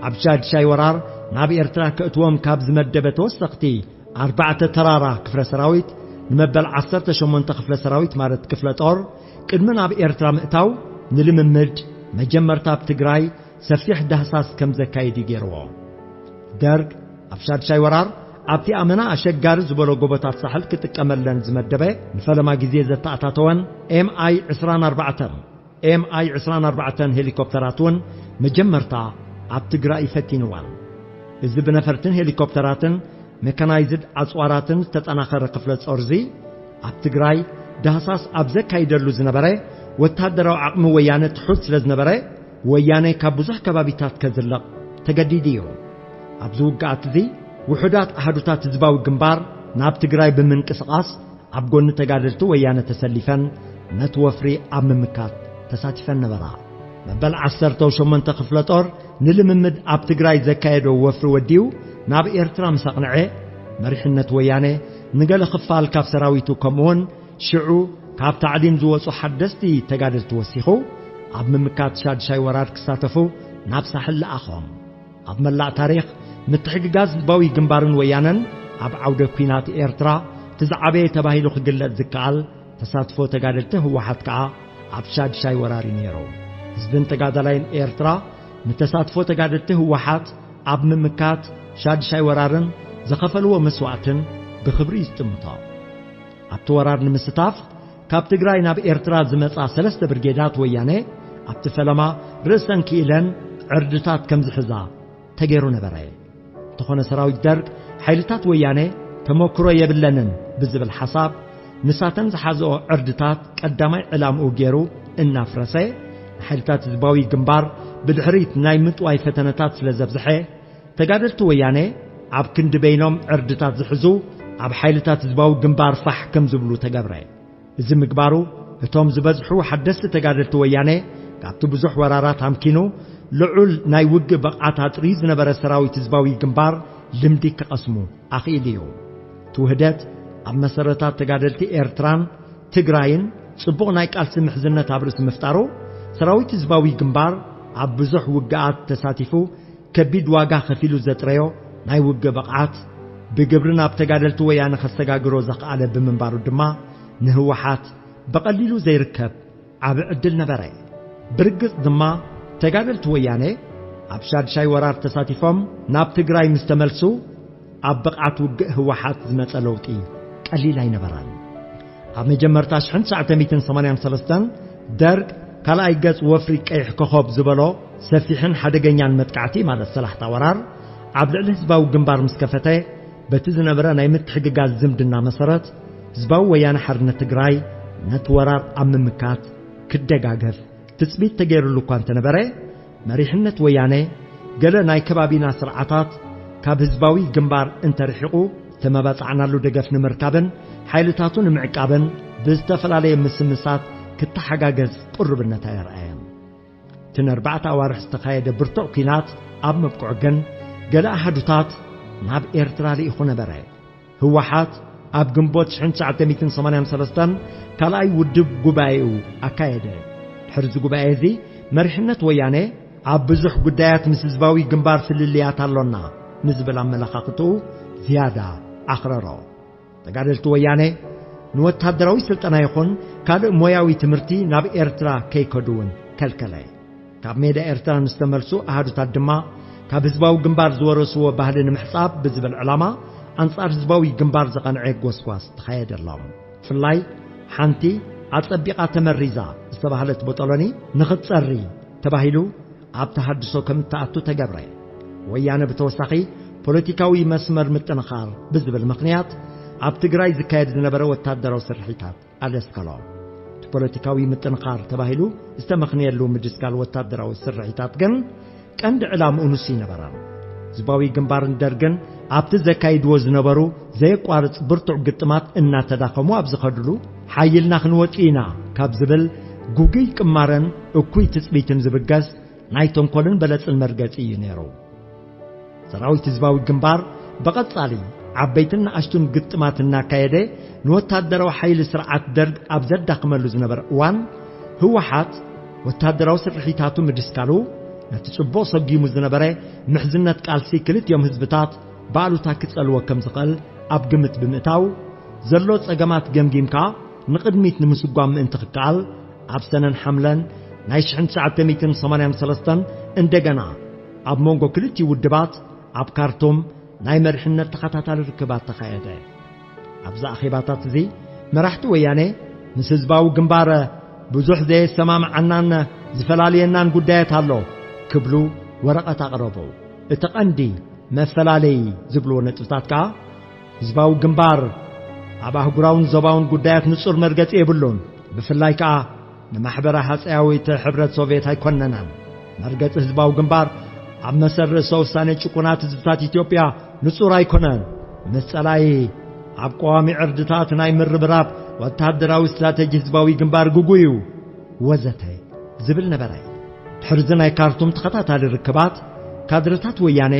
ኣብ ሻድሻይ ወራር ናብ ኤርትራ ከእትዎም ካብ ዝመደበ ተወሰኽቲ ኣርባዕተ ተራራ ክፍለ ሰራዊት ንመበል ዓሰርተ ሸሞንተ ክፍለ ሰራዊት ማለት ክፍለ ጦር ቅድሚ ናብ ኤርትራ ምእታው ንልምምድ መጀመርታ ኣብ ትግራይ ሰፊሕ ዳህሳስ ከም ዘካይድ እዩ ገይርዎ። ደርግ ኣብ ሻድሻይ ወራር ኣብቲ ኣመና ኣሸጋሪ ዝበሎ ጎቦታት ሳሕል ክጥቀመለን ዝመደበ ንፈለማ ግዜ ዘተኣታተወን ኤምኣይ ዕስራን ኣርባዕተን ኤምኣይ ዕስራን ኣርባዕተን ሄሊኮፕተራት እውን መጀመርታ ኣብ ትግራይ ፈቲንዋን። እዚ ብነፈርትን ሄሊኮፕተራትን ሜካናይዝድ ኣጽዋራትን ዝተጠናኸረ ክፍለ ጾርዚ ኣብ ትግራይ ዳህሳስ ኣብ ዘካይደሉ ዝነበረ ወታደራዊ ዓቕሚ ወያነ ትሑት ስለ ዝነበረ ወያነ ካብ ብዙሕ ከባቢታት ከዝለቕ ተገዲዱ እዩ። ኣብዚ ውግኣት እዚ ውሑዳት ኣሃዱታት ህዝባዊ ግንባር ናብ ትግራይ ብምንቅስቓስ ኣብ ጎኒ ተጋደልቲ ወያነ ተሰሊፈን ነቲ ወፍሪ ኣብ ምምካት ተሳቲፈን ነበራ። መበል ዓሰርተ ሸሞንተ ክፍለ ጦር ንልምምድ ኣብ ትግራይ ዘካየዶ ወፍሪ ወዲኡ ናብ ኤርትራ ምስ ኣቕንዐ፣ መሪሕነት ወያነ ንገለ ክፋል ካብ ሰራዊቱ ከምኡውን ሽዑ ካብ ታዕሊም ዝወጹ ሓደስቲ ተጋደልቲ ወሲኹ ኣብ ምምካት ሻድሻይ ወራር ክሳተፉ ናብ ሳሕል ለኣኾም። ኣብ መላእ ታሪኽ ምትሕግጋዝ ህዝባዊ ግንባርን ወያነን ኣብ ዓውደ ኲናት ኤርትራ እቲ ዝዓበየ ተባሂሉ ክግለጽ ዝከኣል ተሳትፎ ተጋደልቲ ህወሓት ከኣ ኣብ ሻድሻይ ወራር እዩ ነይሩ። ህዝብን ተጋዳላይን ኤርትራ ንተሳትፎ ተጋደልቲ ህወሓት ኣብ ምምካት ሻድሻይ ወራርን ዝኸፈልዎ መስዋእትን ብኽብሪ እዩ ዝጥምቶ። ኣብቲ ወራር ንምስታፍ ካብ ትግራይ ናብ ኤርትራ ዝመጻ ሰለስተ ብርጌዳት ወያነ ኣብቲ ፈለማ ርእሰን ክኢለን ዕርድታት ከም ዝሕዛ ተገይሩ ነበረ። እንተኾነ ሰራዊት ደርግ ሓይልታት ወያነ ተመክሮ የብለንን ብዝብል ሓሳብ ንሳተን ዝሓዝኦ ዕርድታት ቀዳማይ ዕላምኡ ገይሩ እናፍረሰ ንሓይልታት ህዝባዊ ግንባር ብድሕሪት ናይ ምጥዋይ ፈተነታት ስለ ዘብዝሐ ተጋደልቲ ወያነ ኣብ ክንዲ በይኖም ዕርድታት ዝሕዙ ኣብ ሓይልታት ህዝባዊ ግንባር ፋሕ ከም ዝብሉ ተገብረ። እዚ ምግባሩ እቶም ዝበዝሑ ሓደስቲ ተጋደልቲ ወያነ ካብቲ ብዙሕ ወራራት ኣምኪኑ ልዑል ናይ ውግእ ብቕዓት ኣጥርዩ ዝነበረ ሰራዊት ህዝባዊ ግንባር ልምዲ ክቐስሙ ኣኽኢሉ እዩ። እቲ ውህደት ኣብ መሰረታት ተጋደልቲ ኤርትራን ትግራይን ጽቡቕ ናይ ቃልሲ ምሕዝነት ኣብ ርእሲ ምፍጣሩ ሰራዊት ህዝባዊ ግንባር ኣብ ብዙሕ ውግኣት ተሳቲፉ ከቢድ ዋጋ ከፊሉ ዘጥረዮ ናይ ውግእ ብቕዓት ብግብሪ ናብ ተጋደልቲ ወያነ ከሰጋግሮ ዘኽኣለ ብምንባሩ ድማ ንህወሓት ብቐሊሉ ዘይርከብ ዓቢ ዕድል ነበረ። ብርግጽ ድማ ተጋደልቲ ወያነ ኣብ ሻድሻይ ወራር ተሳቲፎም ናብ ትግራይ ምስ ተመልሱ ኣብ ብቕዓት ውግእ ህወሓት ዝመጸ ለውጢ ቀሊል ኣይነበረን። ኣብ መጀመርታ ሽሕን ትሽዓተ ሚእትን ሰማንያን ሰለስተን ደርግ ካልኣይ ገጽ ወፍሪ ቀይሕ ኮኸብ ዝበሎ ሰፊሕን ሓደገኛን መጥቃዕቲ ማለት ሰላሕታ ወራር ኣብ ልዕሊ ህዝባዊ ግንባር ምስ ከፈተ በቲ ዝነበረ ናይ ምትሕግጋዝ ዝምድና መሰረት ህዝባዊ ወያነ ሓርነት ትግራይ ነቲ ወራር ኣብ ምምካት ክደጋገፍ ትጽቢት ተገይሩሉ እኳ እንተነበረ መሪሕነት ወያነ ገለ ናይ ከባቢና ስርዓታት ካብ ህዝባዊ ግንባር እንተርሒቑ ዝተመባጻዕናሉ ደገፍ ንምርካብን ሓይልታቱ ንምዕቃብን ብዝተፈላለየ ምስምሳት ክተሓጋገዝ ቅሩብነት ኣየርኣየን። እቲ ንኣርባዕተ ኣዋርሕ ዝተኻየደ ብርቱዕ ኲናት ኣብ ምብቅዑ ግን ገለ ኣሃዱታት ናብ ኤርትራ ልኢኹ ነበረ። ህወሓት ኣብ ግንቦት ሽሕን ትሽዓተ ሚእትን ሰማንያን ሰለስተን ካልኣይ ውድብ ጉባኤኡ ኣካየደ። ድሕሪ እዚ ጉባኤ እዚ መሪሕነት ወያነ ኣብ ብዙሕ ጉዳያት ምስ ህዝባዊ ግንባር ፍልልያት ኣሎና ንዝብል ኣመለኻኽትኡ ዝያዳ ኣኽረሮ። ተጋደልቲ ወያነ ንወታደራዊ ስልጠና ይኹን ካልእ ሞያዊ ትምህርቲ ናብ ኤርትራ ከይከዱ እውን ከልከለ። ካብ ሜዳ ኤርትራ ንዝተመልሱ ኣሃዱታት ድማ ካብ ህዝባዊ ግንባር ዝወረስዎ ባህሊ ንምሕጻብ ብዝብል ዕላማ ኣንጻር ህዝባዊ ግንባር ዝቐንዐ ጎስጓስ ተኻየደሎም። ብፍላይ ሓንቲ ኣጸቢቓ ተመሪዛ ዝተባህለት ቦጦሎኒ ንኽትጸሪ ተባሂሉ ኣብ ተሃድሶ ከም እትኣቱ ተገብረ። ወያነ ብተወሳኺ ፖለቲካዊ መስመር ምጥንኻር ብዝብል ምኽንያት ኣብ ትግራይ ዝካየድ ዝነበረ ወታደራዊ ስርሒታት ኣለስከሎ። እቲ ፖለቲካዊ ምጥንኻር ተባሂሉ ዝተመኽነየሉ ምድስካል ወታደራዊ ስርሒታት ግን ቀንዲ ዕላምኡ ንሱ ይነበረ። ህዝባዊ ግንባርን ደርግን ኣብቲ ዘካይድዎ ዝነበሩ ዘየቋርጽ ብርቱዕ ግጥማት እናተዳኸሙ ኣብ ዝኸድሉ፣ ሓይልና ክንወጽእ ኢና ካብ ዝብል ጉጉይ ቅማረን እኩይ ትጽቢትን ዝብገስ ናይ ተንኮልን በለጽን መርገጺ እዩ ነይሩ። ሰራዊት ህዝባዊ ግንባር ብቐጻሊ ዓበይትን ንኣሽቱን ግጥማት እናካየደ ንወታደራዊ ሓይሊ ስርዓት ደርግ ኣብ ዘዳኽመሉ ዝነበረ እዋን፣ ህወሓት ወታደራዊ ስርሒታቱ ምድስካሉ ነቲ ጽቡቕ ሰጊሙ ዝነበረ ምሕዝነት ቃልሲ ክልቲኦም ህዝብታት ብኣሉታ ክጸልዎ ከም ዝኽእል ኣብ ግምት ብምእታው፣ ዘሎ ጸገማት ገምጊምካ ንቕድሚት ንምስጓም ምእንቲ ክከኣል፣ ኣብ ሰነን ሓምለን ናይ ሽሕን ትሽዓተ ሚእትን ሰማንያን ሰለስተን እንደገና ኣብ መንጎ ክልቲኡ ውድባት ኣብ ካርቱም ናይ መሪሕነት ተኸታታሊ ርክባት ተኻየደ። ኣብዚ ኣኼባታት እዚ መራሕቲ ወያኔ ምስ ህዝባዊ ግንባር ብዙሕ ዘየሰማምዓናን ዝፈላልየናን ጉዳያት ኣሎ ክብሉ ወረቐት ኣቕረቡ። እቲ ቀንዲ መፈላለዪ ዝብልዎ ነጥብታት ከኣ ህዝባዊ ግንባር ኣብ ኣህጉራውን ዞባውን ጉዳያት ንጹር መርገጺ የብሉን። ብፍላይ ከኣ ንማሕበረ ሃጸያዊት ሕብረት ሶቭየት ኣይኮነናን። መርገጺ ህዝባዊ ግንባር ኣብ መሰል ርእሰ ውሳኔ ጭቁናት ህዝብታት ኢትዮጵያ ንጹር ኣይኮነን። ምስ ጸላኢ ኣብ ቀዋሚ ዕርድታት ናይ ምርብራብ ወታደራዊ ስትራተጂ ህዝባዊ ግንባር ግጉይ እዩ፣ ወዘተ ዝብል ነበረ። ድሕርዚ ናይ ካርቱም ተኸታታሊ ርክባት፣ ካድረታት ወያኔ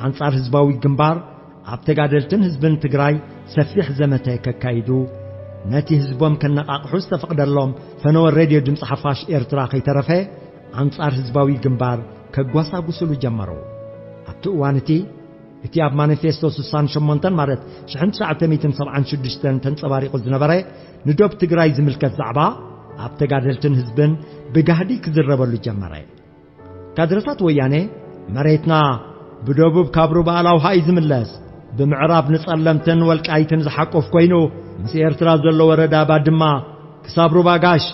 ኣንጻር ህዝባዊ ግንባር ኣብ ተጋደልትን ህዝብን ትግራይ ሰፊሕ ዘመተ ከካይዱ፣ ነቲ ህዝቦም ከነቓቕሑ ዝተፈቕደሎም ፈነወ ሬድዮ ድምፂ ሓፋሽ ኤርትራ ከይተረፈ ኣንጻር ህዝባዊ ግንባር ከጓሳጉስሉ ጀመሩ። ኣብቲ እዋን እቲ፣ እቲ ኣብ ማኒፌስቶ ስሳን ሸሞንተን ማለት ሽሕን ትሽዓተ ሚእትን ሰብዓን ሽዱሽተን ተንጸባሪቑ ዝነበረ ንዶብ ትግራይ ዝምልከት ዛዕባ ኣብ ተጋደልትን ህዝብን ብጋህዲ ክዝረበሉ ጀመረ። ካድረታት ወያኔ፣ መሬትና ብደቡብ ካብ ሩባ ኣላውሃ እዩ ዝምለስ፣ ብምዕራብ ንጸለምትን ወልቃይትን ዝሓቁፍ ኮይኑ፣ ምስ ኤርትራ ዘሎ ወረዳ ባድማ ክሳብ ሩባ ጋሽ፣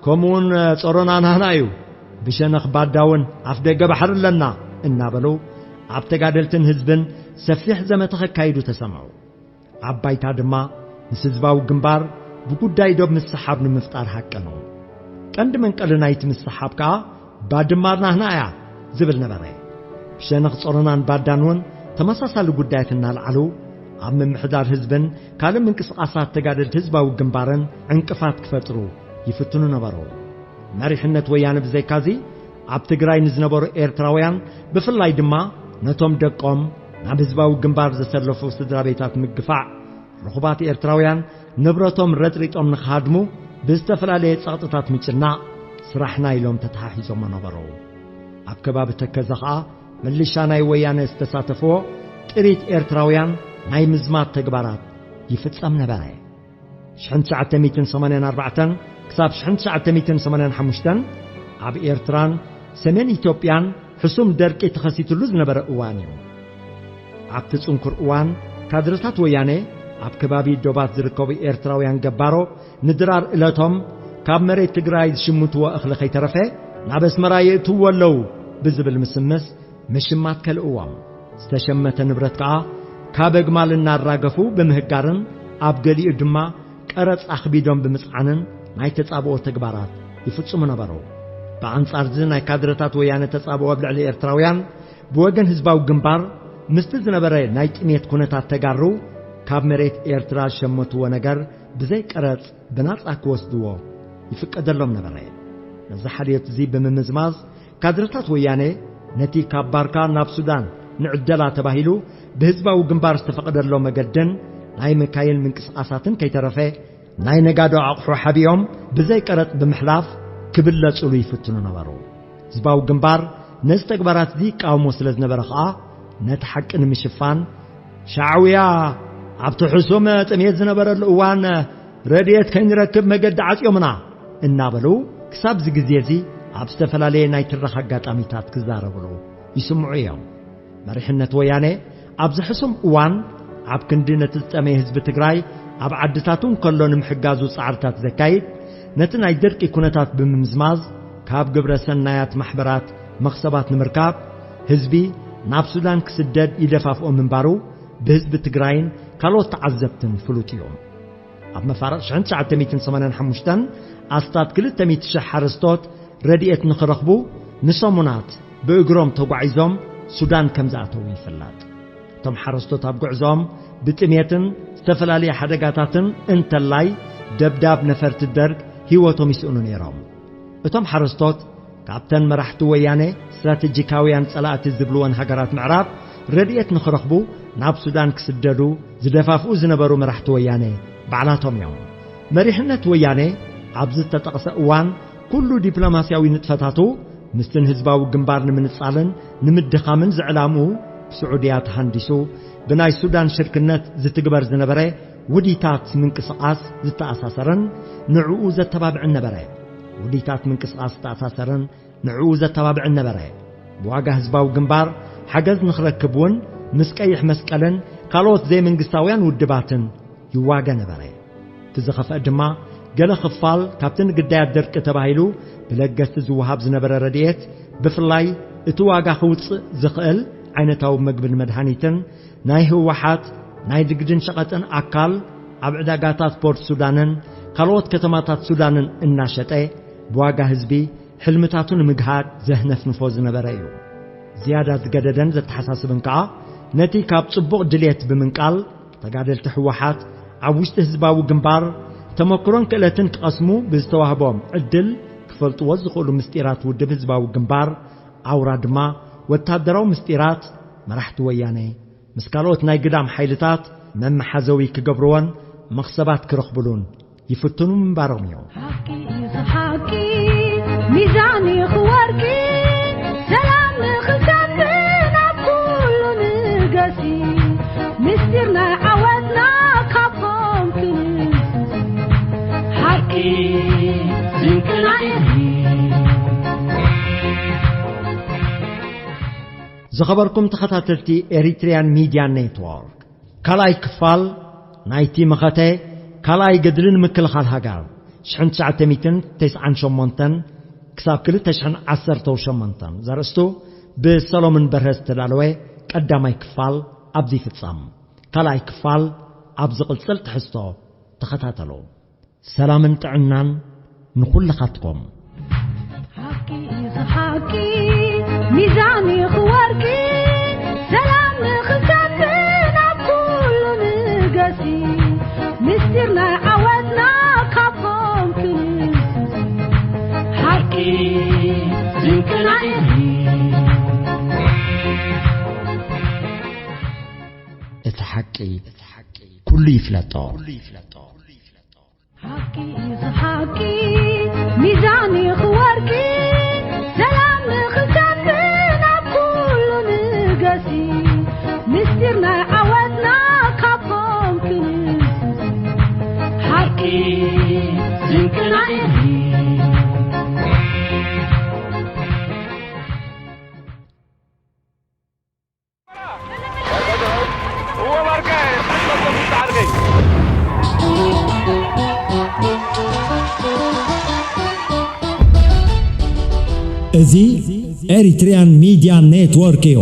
ከምኡውን ጾሮና ናህና እዩ። ብሸነኽ ባዳ እውን ኣፍ ደገ ባሕሪ ኣለና እናበሉ ኣብ ተጋደልትን ህዝብን ሰፊሕ ዘመተ ከካይዱ ተሰምዑ። ኣብ ባይታ ድማ ምስ ህዝባዊ ግንባር ብጉዳይ ዶብ ምስሓብ ንምፍጣር ሃቀኑ። ቀንዲ መንቀሊ ናይቲ ምስሓብ ከኣ ባድማ ናህና እያ ዝብል ነበረ። ብሸነኽ ጾሮናን ባዳን እውን ተመሳሳሊ ጉዳያት እናልዓሉ ኣብ ምምሕዳር ህዝብን ካልእ ምንቅስቓሳት ተጋደልቲ ህዝባዊ ግንባርን ዕንቅፋት ክፈጥሩ ይፍትኑ ነበሩ። መሪሕነት ወያነ ብዘይካዚ ኣብ ትግራይ ንዝነበሩ ኤርትራውያን ብፍላይ ድማ ነቶም ደቆም ናብ ህዝባዊ ግንባር ዘሰለፉ ስድራ ቤታት ምግፋዕ፣ ርኹባት ኤርትራውያን ንብረቶም ረጥሪጦም ንኽሃድሙ ብዝተፈላለየ ጸቕጥታት ምጭናቕ ስራሕና ኢሎም ተተሓሒዞሞ ነበሩ። ኣብ ከባቢ ተከዘ ኸኣ ምልሻ ናይ ወያነ ዝተሳተፍዎ ጥሪት ኤርትራውያን ናይ ምዝማት ተግባራት ይፍጸም ነበረ። ሽሕን ትሽዓተ ሚእትን ሰማንያን ኣርባዕተን ክሳብ ሽሕን ትሽዓተ ሚእትን ሰማንያን ሓሙሽተን ኣብ ኤርትራን ሰሜን ኢትዮጵያን ሕሱም ደርቂ ተኸሲትሉ ዝነበረ እዋን እዩ። ኣብቲ ጽንኩር እዋን ካድረታት ወያነ ኣብ ከባቢ ዶባት ዝርከቡ ኤርትራውያን ገባሮ ንድራር እለቶም ካብ መሬት ትግራይ ዝሽምትዎ እኽሊ ከይተረፈ ናብ ኣስመራ የእትውዎ ኣለዉ ብዝብል ምስምስ ምሽማት ከልእዎም። ዝተሸመተ ንብረት ከኣ ካብ ኣግማል እናራገፉ ብምህጋርን ኣብ ገሊኡ ድማ ቀረጽ ኣኽቢዶም ብምጽዓንን ናይ ተጻብኦ ተግባራት ይፍጽሙ ነበሩ። ብኣንጻር እዚ ናይ ካድረታት ወያነ ተጻብኦ ኣብ ልዕሊ ኤርትራውያን ብወገን ህዝባዊ ግንባር ምስቲ ዝነበረ ናይ ጥሜት ኩነታት ተጋሩ ካብ መሬት ኤርትራ ዝሸመትዎ ነገር ብዘይ ቀረጽ ብናጻ ክወስድዎ ይፍቀደሎም ነበረ። ነዚ ሓልዮት እዚ ብምምዝማዝ ካድረታት ወያነ ነቲ ካብ ባርካ ናብ ሱዳን ንዕደላ ተባሂሉ ብህዝባዊ ግንባር ዝተፈቐደሎ መገድን ናይ መካይን ምንቅስቓሳትን ከይተረፈ ናይ ነጋዶ ኣቑሑ ሓቢኦም ብዘይ ቀረጥ ብምሕላፍ ክብለጹሉ ይፍትኑ ነበሩ። ህዝባዊ ግንባር ነዚ ተግባራት እዚ ይቃወሞ ስለ ዝነበረ ኸኣ ነቲ ሓቂ ንምሽፋን ሻዕውያ ኣብቲ ሕሱም ጥሜት ዝነበረሉ እዋን ረድኤት ከይንረክብ መገዲ ዓጽዮምና እናበሉ ክሳብ እዚ ግዜ እዚ ኣብ ዝተፈላለየ ናይ ትረኽ ኣጋጣሚታት ክዛረብሉ ይስምዑ እዮም። መሪሕነት ወያነ ኣብዚ ሕሱም እዋን ኣብ ክንዲ ነቲ ዝጠመየ ህዝቢ ትግራይ ኣብ ዓድታቱ እንከሎ ንምሕጋዙ ጻዕርታት ዘካይድ፣ ነቲ ናይ ደርቂ ኩነታት ብምምዝማዝ ካብ ግብረ ሰናያት ማሕበራት መኽሰባት ንምርካብ ህዝቢ ናብ ሱዳን ክስደድ ይደፋፍኦ ምንባሩ ብህዝቢ ትግራይን ካልኦት ተዓዘብትን ፍሉጥ እዩ። ኣብ መፋርቕ ሽሕን ትሽዓተ ሚእትን ሰማንያን ሓሙሽተን ኣስታት ክልተ ሚእቲ ሽሕ ሓረስቶት ረድኤት ንኽረኽቡ ንሰሙናት ብእግሮም ተጓዒዞም ሱዳን ከም ዝኣተዉ ይፍለጥ። እቶም ሓረስቶት ኣብ ጉዕዞኦም ብጥሜትን ዝተፈላለየ ሓደጋታትን እንተላይ ደብዳብ ነፈርቲ ደርግ ህይወቶም ይስእኑ ነይሮም። እቶም ሓረስቶት ካብተን መራሕቲ ወያነ ስትራቴጂካውያን ጸላእቲ ዝብልወን ሃገራት ምዕራብ ረድኤት ንኽረኽቡ ናብ ሱዳን ክስደዱ ዝደፋፍኡ ዝነበሩ መራሕቲ ወያነ ባዕላቶም እዮም። መሪሕነት ወያነ ኣብዚ ዝተጠቕሰ እዋን ኩሉ ዲፕሎማስያዊ ንጥፈታቱ ምስትን ህዝባዊ ግንባር ንምንጻልን ንምድኻምን ዝዕላምኡ ብስዑድያ ተሃንዲሱ ብናይ ሱዳን ሽርክነት ዝትግበር ዝነበረ ውዲታት ምንቅስቓስ ዝተኣሳሰረን ንዕኡ ዘተባብዕን ነበረ። ውዲታት ምንቅስቓስ ዝተኣሳሰረን ንዕኡ ዘተባብዕን ነበረ። ብዋጋ ህዝባዊ ግንባር ሓገዝ ንኽረክብ እውን ምስ ቀይሕ መስቀልን ካልኦት ዘይመንግስታውያን ውድባትን ይዋገ ነበረ። እቲ ዝኸፍአ ድማ ገለ ክፋል ካብቲ ንግዳያት ደርቂ ተባሂሉ ብለገስቲ ዝወሃብ ዝነበረ ረድኤት ብፍላይ እቲ ዋጋ ክውፅእ ዝኽእል ዓይነታዊ ምግብን መድሃኒትን ናይ ህወሓት ናይ ንግድን ሸቐጥን ኣካል ኣብ ዕዳጋታት ፖርት ሱዳንን ካልኦት ከተማታት ሱዳንን እናሸጠ ብዋጋ ህዝቢ ሕልምታቱ ንምግሃድ ዘህነፍንፎ ዝነበረ እዩ። ዝያዳ ዝገደደን ዘተሓሳስብን ከኣ ነቲ ካብ ጽቡቕ ድልየት ብምንቃል ተጋደልቲ ህወሓት ኣብ ውሽጢ ህዝባዊ ግንባር ተመክሮን ክእለትን ክቐስሙ ብዝተዋህቦም ዕድል ክፈልጥዎ ዝኽእሉ ምስጢራት ውድብ ህዝባዊ ግንባር ኣውራ ድማ ወታደራዊ ምስጢራት መራሕቲ ወያነ ምስ ካልኦት ናይ ግዳም ሓይልታት መመሓዘዊ ክገብርዎን መኽሰባት ክረኽብሉን ይፍትኑ ምንባሮም እዩ። ሓቂ እዩ ሓቂ ሚዛን እዩ ወርቂ ሰላም ንኽሰፍን ኣብ ኩሉ ንገሲ ምስጢር ናይ ዓወትና ካብ ኾንክን ሓቂ ስንቅና እዩ። ዝኸበርኩም ተኸታተልቲ ኤሪትሪያን ሚድያ ኔትወርክ ካልኣይ ክፋል ናይቲ መኸተ ካልኣይ ገድልን ምክልኻል ሃገር ሽሕን ትሽዓተ ሚእትን ተስዓን ሸሞንተን ክሳብ ክልተ ሽሕን ዓሰርተው ሸሞንተን ዘርእስቱ ብሰሎሞን በርሀ ዝተዳለወ ቀዳማይ ክፋል ኣብዚ ይፍጸም። ካልኣይ ክፋል ኣብ ዝቕጽል ትሕዝቶ ተኸታተሉ። ሰላምን ጥዕናን ንኹልኻትኩም። ሓቂ እዩ ሓቂ ሚዛን እዩ ወርቂ ሰላም ንኽሰፍን ኣብ ኩሉ ንገሲ ምስጢር ናይ ዓወትና ካብ ኾንክን ሓቂ ስንቅና እዩ። እቲ ሓቂ ኩሉ ይፍለጦ። ሓቂ እዩ ሓቂ ሚዛን እዩ ወርቂ ሰላም ንኽሰፍን ኣብ ኩሉ ንገሲ ምስጢር ናይ ዓወትና ካብ ኾንክን ሓቂ ስንቅና እዩ። እዚ ኤሪትሪያን ሚድያ ኔትወርክ እዩ።